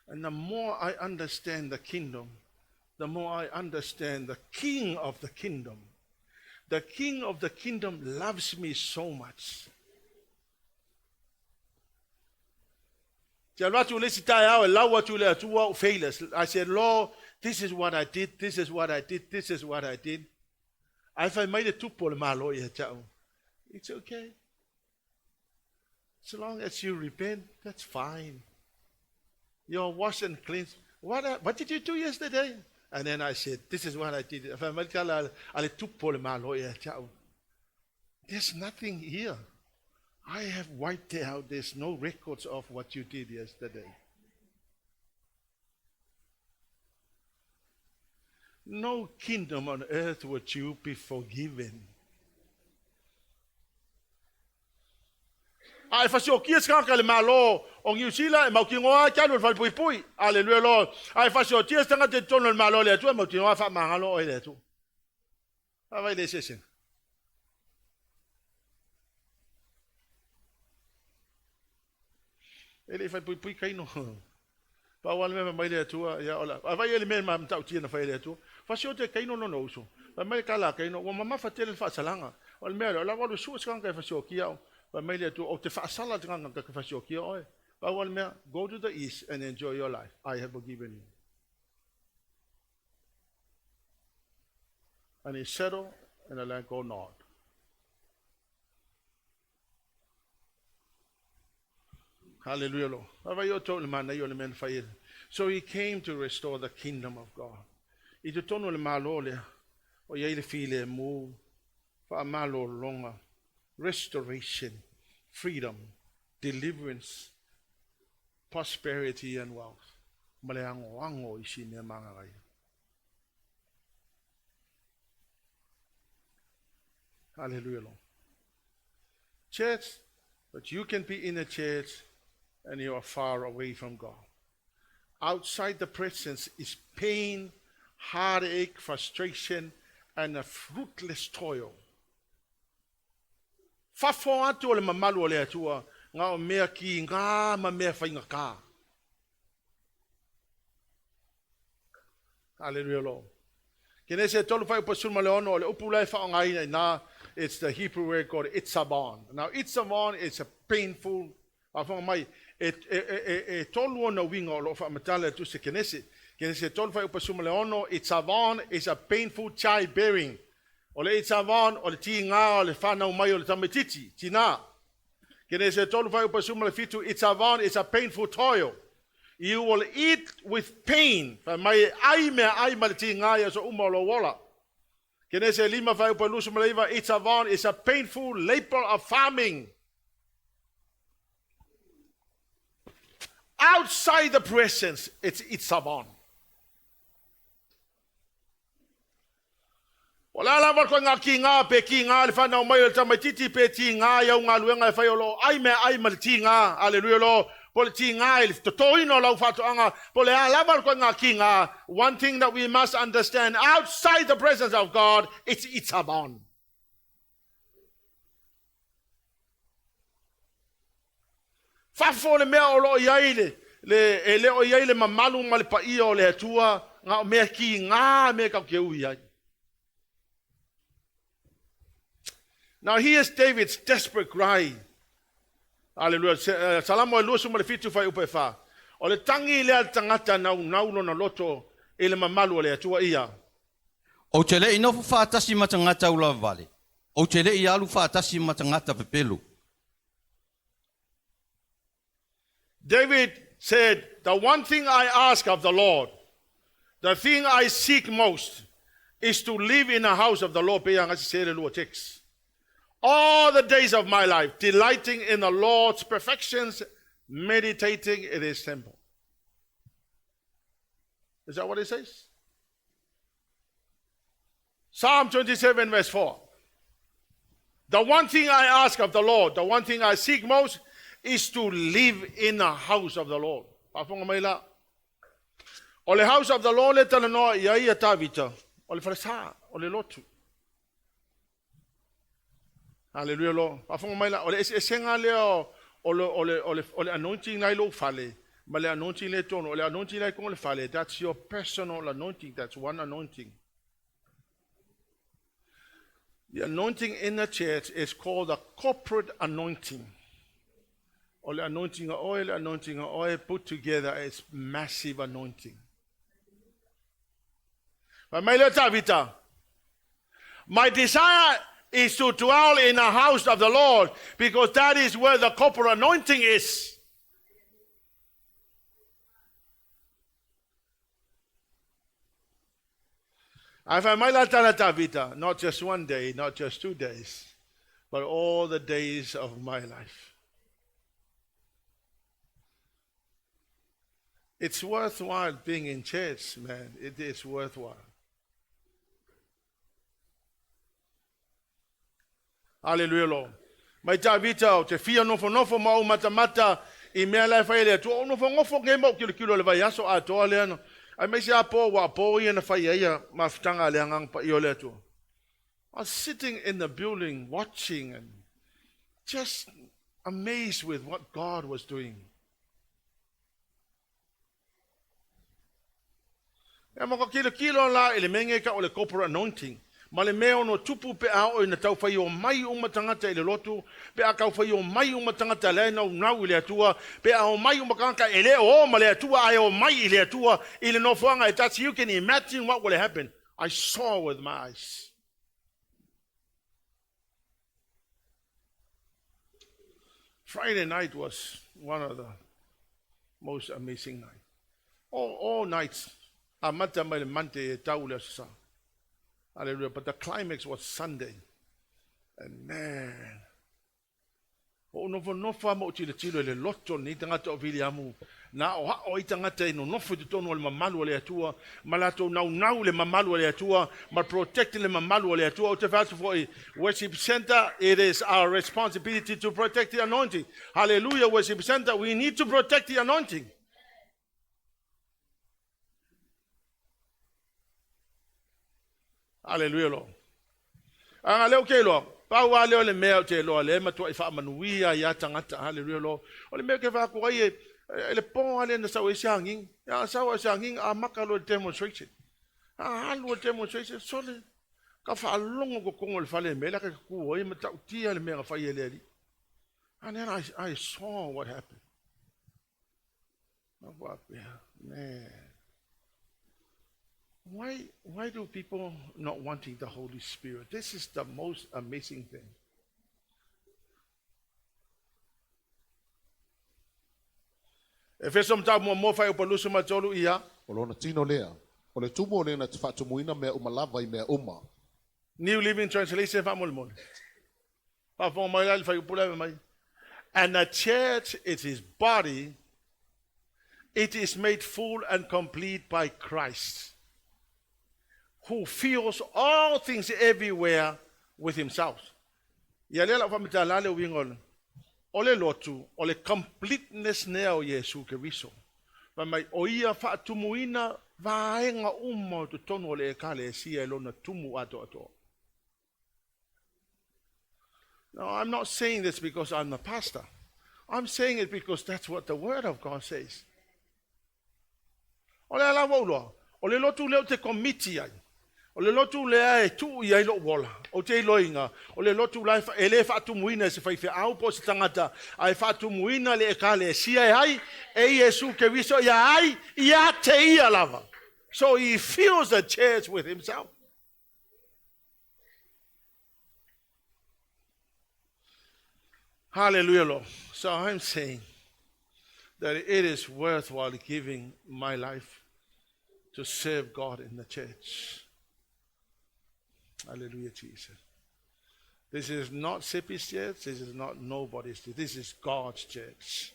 And the more I understand the kingdom, the more I understand the king of the kingdom. The king of the kingdom loves me so much. Te alu atu le isi taeao e lau atu i le Atua ou failures. I said, Lord, this is what I did, this is what I did, this is what I did. Ae fai mai le tupu o le Malo ia te au, It's okay. So long as you repent, that's fine. You're washed and cleansed. What did you do yesterday? And then I said, this is what I did. Fai mai le tala a le tupu o le Malo ia te au, There's nothing here. I have wiped it out. There's no records of what you did yesterday. No kingdom on earth would you be forgiven. A e fasiokia se tagata i le Malo o Niu Sila, e mautinoa ai te alu i le falepuipui. Aleluia Lord. A e fasiotia se tagata i totonu o le Malo o le Atua, e mautinoa e faamagalo oe e le Atua. Vaavaai i le eseesega. E le i falepuipui Kaino. Pau lava le mea fai mai le Atua, ia ola. A vai e le mea ma matautia na fai e le Atua. Fasiote e Kaino lona uso. Fai mai le tala a Kaino, ua mamafa tele le faasalaga. O le mea lea, o la ua alu sue se tagata e fasiokia au. Fai mai le Atua, ou te faasala le tagata ta te fasiokia oe. Pau lava le mea, go to the east and enjoy your life. I have forgiven you. And he settled in the land called Nod. Hallelujah, Lord. Vaavaai outou i le manaia o le mea na fai e So he came to restore the kingdom of God. I totonu o le Malo lea, o i ai le filemu, faamalologa, restoration, freedom, deliverance, prosperity and wealth, ma le agoago o isi mea magagaia. Hallelujah, Lord. Church, but you can be in a church and you are far away from God. Outside the presence is pain, heartache, frustration, and a fruitless toil. Fafo atu o le mamalu o le Atua, na o mea kigā ma mea faigata. Hallelujah, Lord. Kenese e tolu fuaiupu 16, o le upu la e faaaogaina i ina, it's the Hebrew word called itzavon. Now, itzavon is a painful, faafofoga mai, e, e, e, e, e tolu ona uiga o lo o faamatala e tusi Kenese. Kenese e tolu fuaiupu 16, itzavon is a painful childbearing. O le itzavon, o le tigā o le whanau mai o le tamaitiiti, tinā. Kenese e tolu fuaiupu 17, itzavon is a painful toil. You will eat with pain. Fai mai e ai mea ai ma le tigā i aso uma o lou ola. Kenese e lima fuaiupu 29, itzavon is a painful labor of farming. Outside the presence, it's itzavon. O le a lava koe ngā kīngā, pe kīngā le whanau mai o le tamaititi, pe tīngā i au galuega e fai o lo o ai mea ai ma le tīngā, aleluia lo, po le tīngā i le totoina o lau faatoaga, po le a lava koe ngā kīngā, one thing that we must understand, outside the presence of God, it's itzavon. Fafo le mea o lo o i ai le, le, e le o i ai le mamalu ma le paia o le Atua, na o mea kīgā mea tatou te ui ai. Now here's David's desperate cry. Hallelujah. Salamo e 27 fuaiupu e fa. O le tagi lea a le tagata naunau lona loto i le mamalu o le Atua ia. Ou te le i nofo faatasi ma tagata ulavavale, ou te le i alu faatasi ma tagata pepelo. David said, The one thing I ask of the Lord, the thing I seek most, is to live in the house of the Lord. Pe anga se le lua text. All the days of my life, delighting in the Lord's perfections, meditating in his temple. Is that what it says? Psalm 27, verse 4. The one thing I ask of the Lord, the one thing I seek most, is to live in the house of the Lord. Faafofoga mai la. O le house of the Lord le talanoa i ai ia Tavita, o le falesa, o le lotu. Hallelujah, Lord. Faafofoga mai la, o le eseesega lea o le, o le, o le, o le anointing la i lou fale, ma le anointing le tonu, o le anointing la i totonu o le fale, that's your personal anointing, that's one anointing. The anointing in the church is called the corporate anointing. O le anointing o oe, le anointing o oe, put together is massive anointing. Fai mai lea Tavita, My desire is to dwell in the house of the Lord because that is where the corporate anointing is. Ae fai mai la tala Tavita, not just one day, not just 2 days, but all the days of my life. It's worthwhile being in church, man. It is worthwhile. Hallelujah, Lord. Mai Tavita o te fia nofonofo ma ou matamata i mea la e fai e le Atua. O nofonofo ke mau kilo kilo le vaiaso atoa lea no. Aemaise a po ua po ia na fai ai ia mafutaga a le Agaga Paia o le Atua. I was sitting in the building watching and just amazed with what God was doing. E ma ka kilokilo la i le mea nei tau o le corporate anointing, ma le mea ono tupu pe a oo ina taufai omai uma tagata i le lotu, pe a taufai omai uma tagata la e naunau i le Atua, pe a omai uma tagata e le o ma le Atua ae omai i le Atua i le nofoaga e tasi, you can imagine what will happen. I saw with my eyes. Friday night was one of the most amazing night. All nights. Amata mai le Monday e tau le aso Sa. Hallelujah. But the climax was Sunday. And man, o nofonofo a ma o tilotilo i le loto ni tagata o Viliamu. Na o ao ai tagata e nonofo i totonu o le mamalu o le Atua, ma latou naunau le mamalu o le Atua, ma protect le mamalu o le Atua. O te fai atu foi, worship center, it is our responsibility to protect the anointing. Hallelujah, worship center, we need to protect the anointing. Hallelujah, Lord. Aga leo ke loa, pau a leo le mea o te loa le matua i faamanuia ia tagata. Hallelujah, Lord. O le mea ke whaku ai e le pō ale na sau e se anging. Ia sau e se anging a maka lo demonstration. A alu demonstration sole. Ka whaalongo ko kongo le fale me la ka ku ai ma tau tia le mea ka whai e le ali. And then I saw what happened. Man. Why do people not wanting the Holy Spirit? This is the most amazing thing. Efeso mataupu muamua fuaiupu 23 ia. O lona tino lea, o le tumu o le na te faatumuina mea uma lava i mea uma. New Living Translation faamolemole. Faafofoga mai la le fuaiupu lea mai. And the church is his body. It is made full and complete by Christ, who fills all things everywhere with himself. Ia lea lau faamatala le uiga o le lotu, o le completeness nea o Iesu Keriso. Fai mai, o ia faatumuina vaega uma o totonu o le ekalesia e lona tumu atoatoa. Now, I'm not saying this because I'm the pastor. I'm saying it because that's what the word of God says. O le ala ua uloa, o le lotu lea o te komiti ai. O le lotu lea e tuu i ai lou ola. O te iloiga, o le lotu la e le faatumuina e se faifeau po o se tagata, ae faatumuina le ekalesia e ai, e Iesu Keriso ia ai, ia te ia lava. So he fills the church with himself. Hallelujah, Lord. So I'm saying, that it is worthwhile giving my life to serve God in the church. Hallelujah, Jesus. This is not Sipi's church. This is not nobody's church. This is God's church.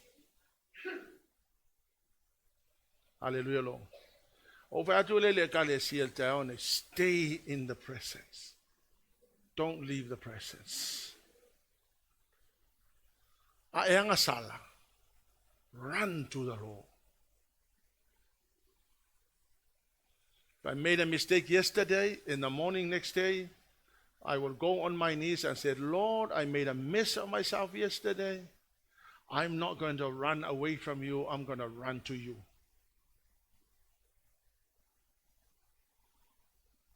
Hallelujah, Lord. Stay in the presence. Don't leave the presence. Run to the Lord. If I made a mistake yesterday, in the morning next day, I will go on my knees and say, Lord, I made a mess of myself yesterday. I'm not going to run away from you. I'm going to run to you.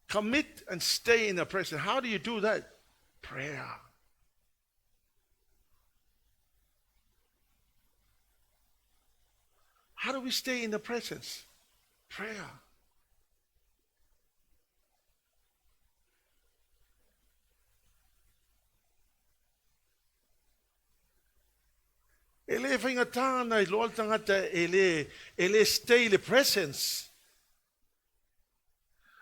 Commit and stay in the presence. How do you do that? Prayer. How do we stay in the presence? Prayer. E le whaingatana i loa tangata e le stay in the presence.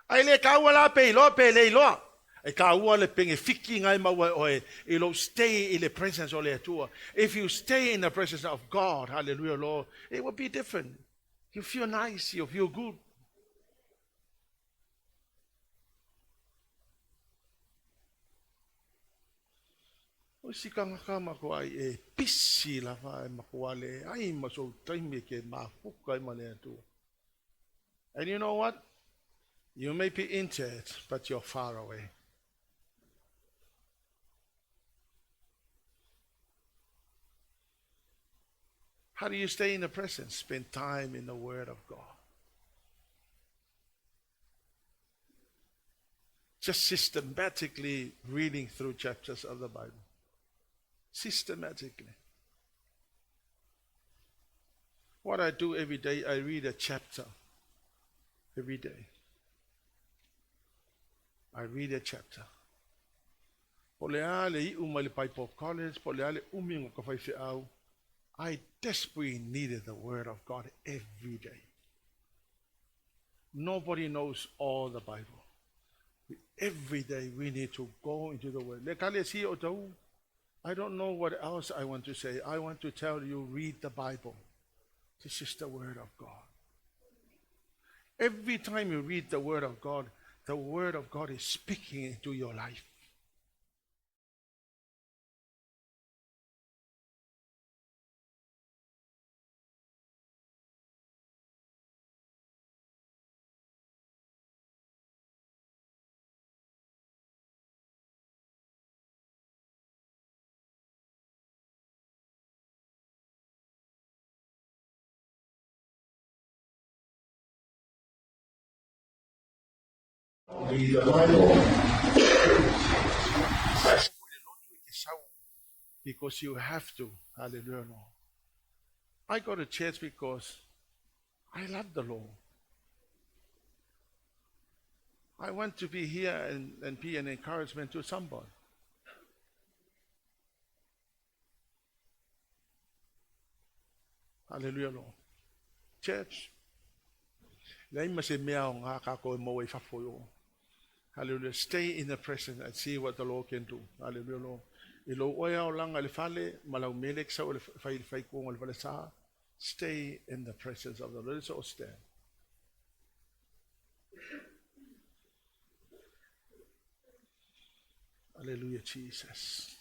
Ai le kaua la pe iloa pe le iloa. E kaua le penge fiki ngai maua oe i lo stay in the presence o le Atua. If you stay in the presence of God, hallelujah, Lord, it will be different. You feel nice, you feel good. O si kangaka mako ai e pisi la fa e mako ale ai ma so taimi ke mafuka i ma le Atua. And you know what? You may be injured, but you're far away. How do you stay in the presence? Spend time in the Word of God. Just systematically reading through chapters of the Bible. Systematically. What I do every day, I read a chapter. Every day. I read a chapter. I desperately needed the Word of God every day. Nobody knows all the Bible. Every day we need to go into the Word. I don't know what else I want to say. I want to tell you, read the Bible. This is the Word of God. Every time you read the Word of God, the Word of God is speaking into your life. Read the Bible. Because you have to. Hallelujah. I go to church because I love the Lord. I want to be here and be an encouragement to somebody. Hallelujah, Lord. Church. Hallelujah. Stay in the presence and see what the Lord can do. Hallelujah, Lord. Stay in the presence of the Lord. Let's all stand. Hallelujah, Jesus.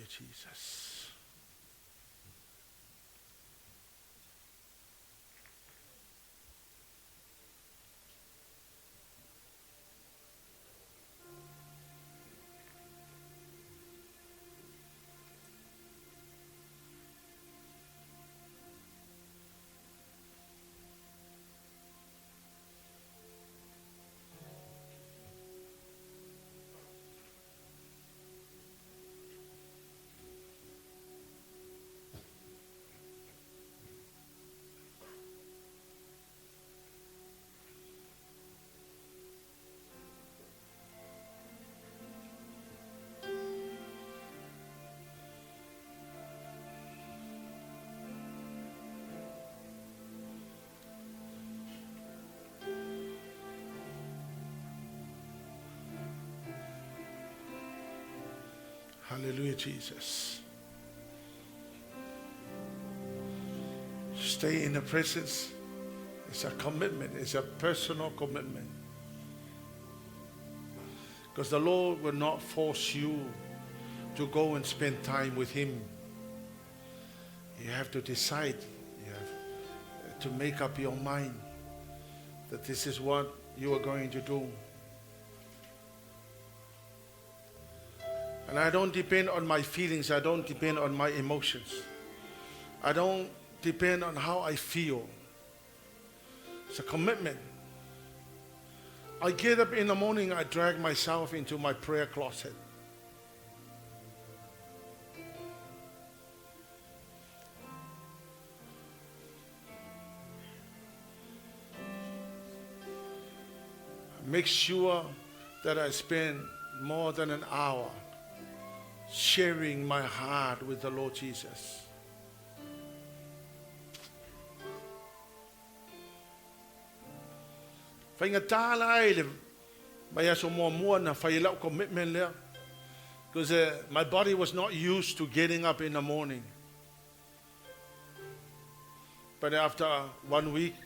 Jesus. Hallelujah, Jesus. Stay in the presence. It's a commitment. It's a personal commitment. Because the Lord will not force you to go and spend time with Him. You have to decide. You have to make up your mind that this is what you are going to do. And I don't depend on my feelings. I don't depend on my emotions. I don't depend on how I feel. It's a commitment. I get up in the morning, I drag myself into my prayer closet. Make sure that I spend more than an hour sharing my heart with the Lord Jesus. Faigata la ai le vaiaso muamua na fai lau commitment lea. Because my body was not used to getting up in the morning. But after 1 week,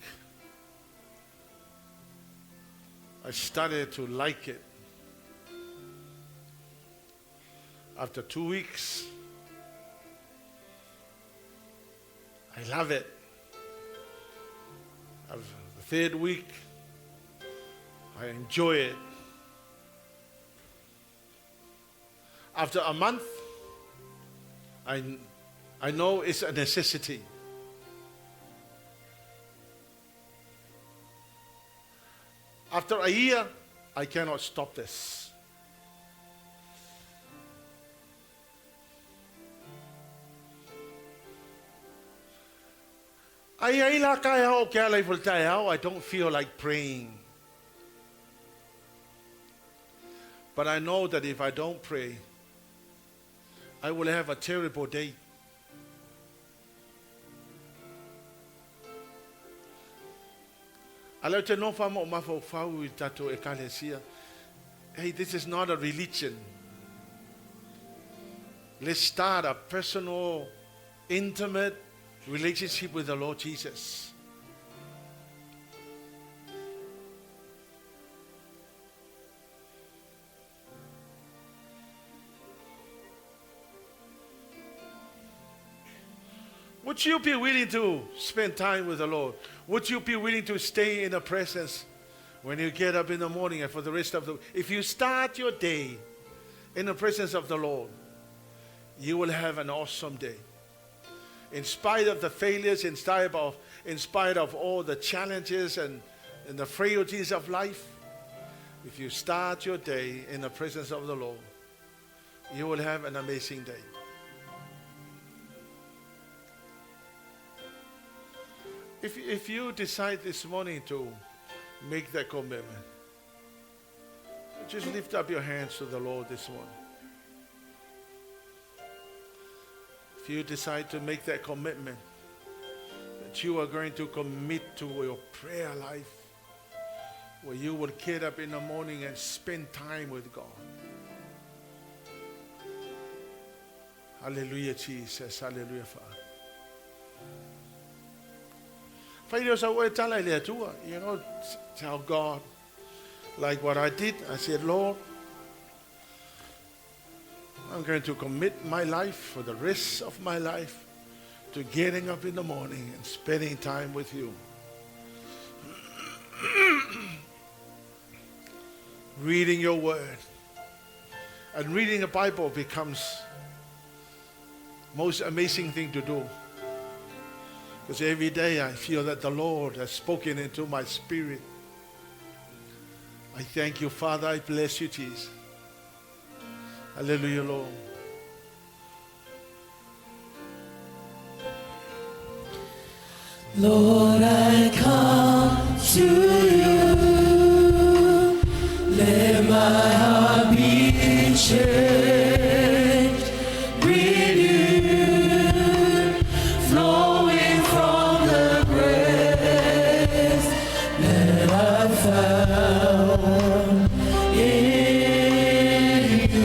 I started to like it. After 2 weeks, I love it. After the third week, I enjoy it. After a month, I know it's a necessity. After a year, I cannot stop this. Ai ai la kai hao ke ala i fultai hao, I don't feel like praying. But I know that if I don't pray, I will have a terrible day. Ala te no wha mo mawhau whau i tato e kalesia. Hey, this is not a religion. Let's start a personal, intimate relationship with the Lord Jesus. Would you be willing to spend time with the Lord? Would you be willing to stay in the presence when you get up in the morning and for the rest of the... If you start your day in the presence of the Lord, you will have an awesome day. In spite of the failures, in spite of all the challenges and the frailties of life, if you start your day in the presence of the Lord, you will have an amazing day. If you decide this morning to make that commitment, just lift up your hands to the Lord this morning. If you decide to make that commitment, that you are going to commit to your prayer life, where you will get up in the morning and spend time with God. Hallelujah, Jesus. Hallelujah, Father. You know, tell God, like what I did. I said, Lord, I'm going to commit my life for the rest of my life to getting up in the morning and spending time with you. Reading your word. And reading the Bible becomes most amazing thing to do. Because every day I feel that the Lord has spoken into my spirit. I thank you, Father. I bless you, Jesus. Hallelujah, Lord. Lord, I come to you. Let my heart be changed, renewed, flowing from the grace that I found in you.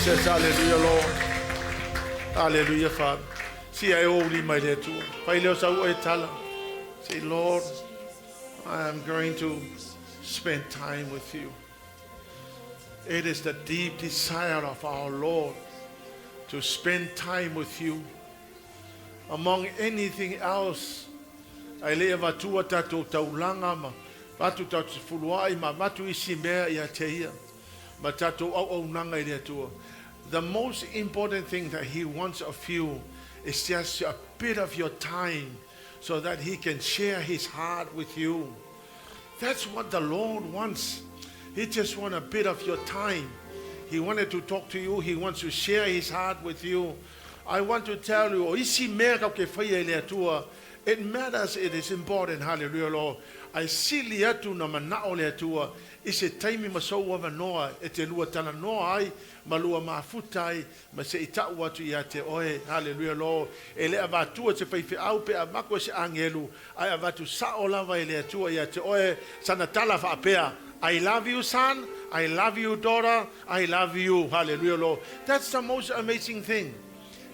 Jesus. Hallelujah, Lord. Hallelujah, Father. Si ai o li mai le Atua. Fai leo sa ua e tala. Say, Lord, I am going to spend time with you. It is the deep desire of our Lord to spend time with you. Among anything else, ai le avatua tatou taulaga ma avatu tatou fuluai ma avatu isi mea ia te ia ma tatou auaunaga i le Atua. The most important thing that He wants of you is just a bit of your time so that He can share His heart with you. That's what the Lord wants. He just wants a bit of your time. He wanted to talk to you. He wants to share His heart with you. I want to tell you, o isi mea kau ke whaia i le Atua, it matters, it is important, hallelujah, Lord. Ae sili atu na manao le Atua, i se taimi ma sou avanoa, e te lua talanoa ai, ma lua mafuta ai, ma se i tau atu ia te oe, hallelujah, Lord. E le avatua te faifeau pe avako e se agelu, ae avatu sao lava e le Atua ia te oe, sana tala faapea, I love you, son. I love you, daughter. I love you. Hallelujah, Lord. That's the most amazing thing.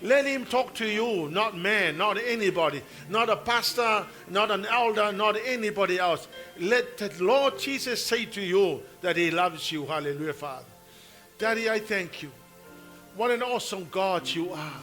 Let him talk to you, not man, not anybody, not a pastor, not an elder, not anybody else. Let the Lord Jesus say to you that he loves you. Hallelujah, Father. Daddy, I thank you. What an awesome God you are.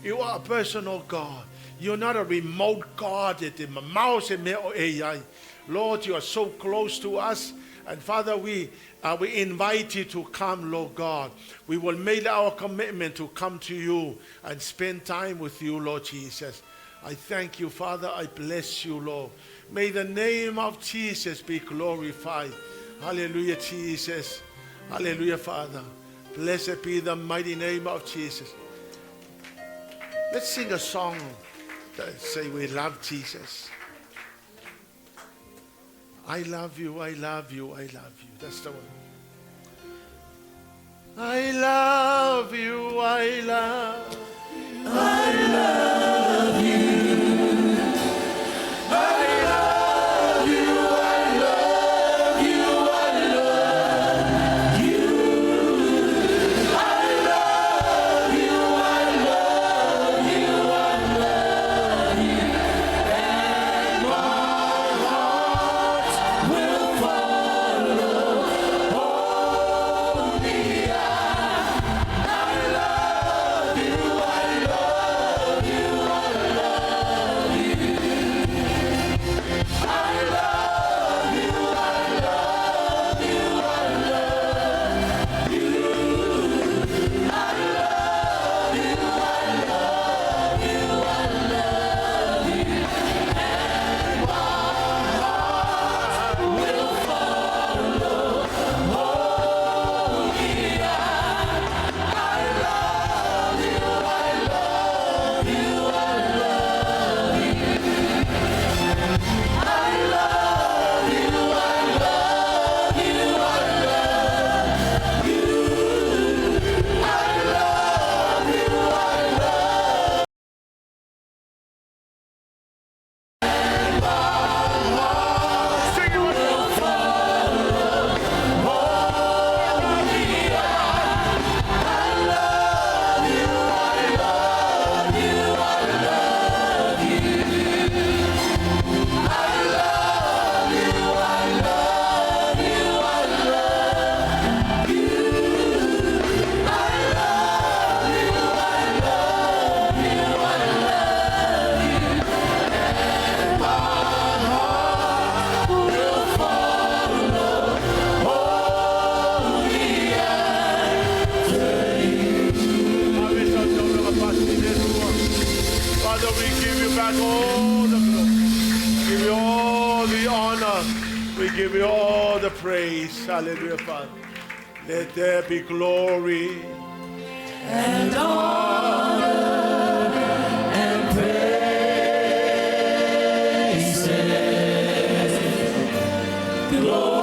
You are a personal God. You're not a remote God. E te mamao se mea o e ai. Lord, you are so close to us. And Father, we invite you to come, Lord God. We will make our commitment to come to you and spend time with you, Lord Jesus. I thank you, Father. I bless you, Lord. May the name of Jesus be glorified. Hallelujah, Jesus. Hallelujah, Father. Blessed be the mighty name of Jesus. Let's sing a song that say we love Jesus. I love you, I love you, I love you. That's the one. I love you, I love. I love you. I love you, I love you, I love you. I love you, I love you, I love you. And my heart will follow only I love you, I love you, I love you. I love you, I love you, I love you. I love you, I love you, I love you. And my heart will follow only I love you, I love you, I love you. I love you, I love you, I love you. I love you, I love. And my heart Sing it with me. will follow only I love you, I love you, I love you. I love you, I love you, I love you. I love you, I love you, I love you. And my heart will follow only after you. Father, we give you back all the glory. Give you all the honor. We give you all the praise. Hallelujah, Father. Let there be glory. And honor and praises. Glory.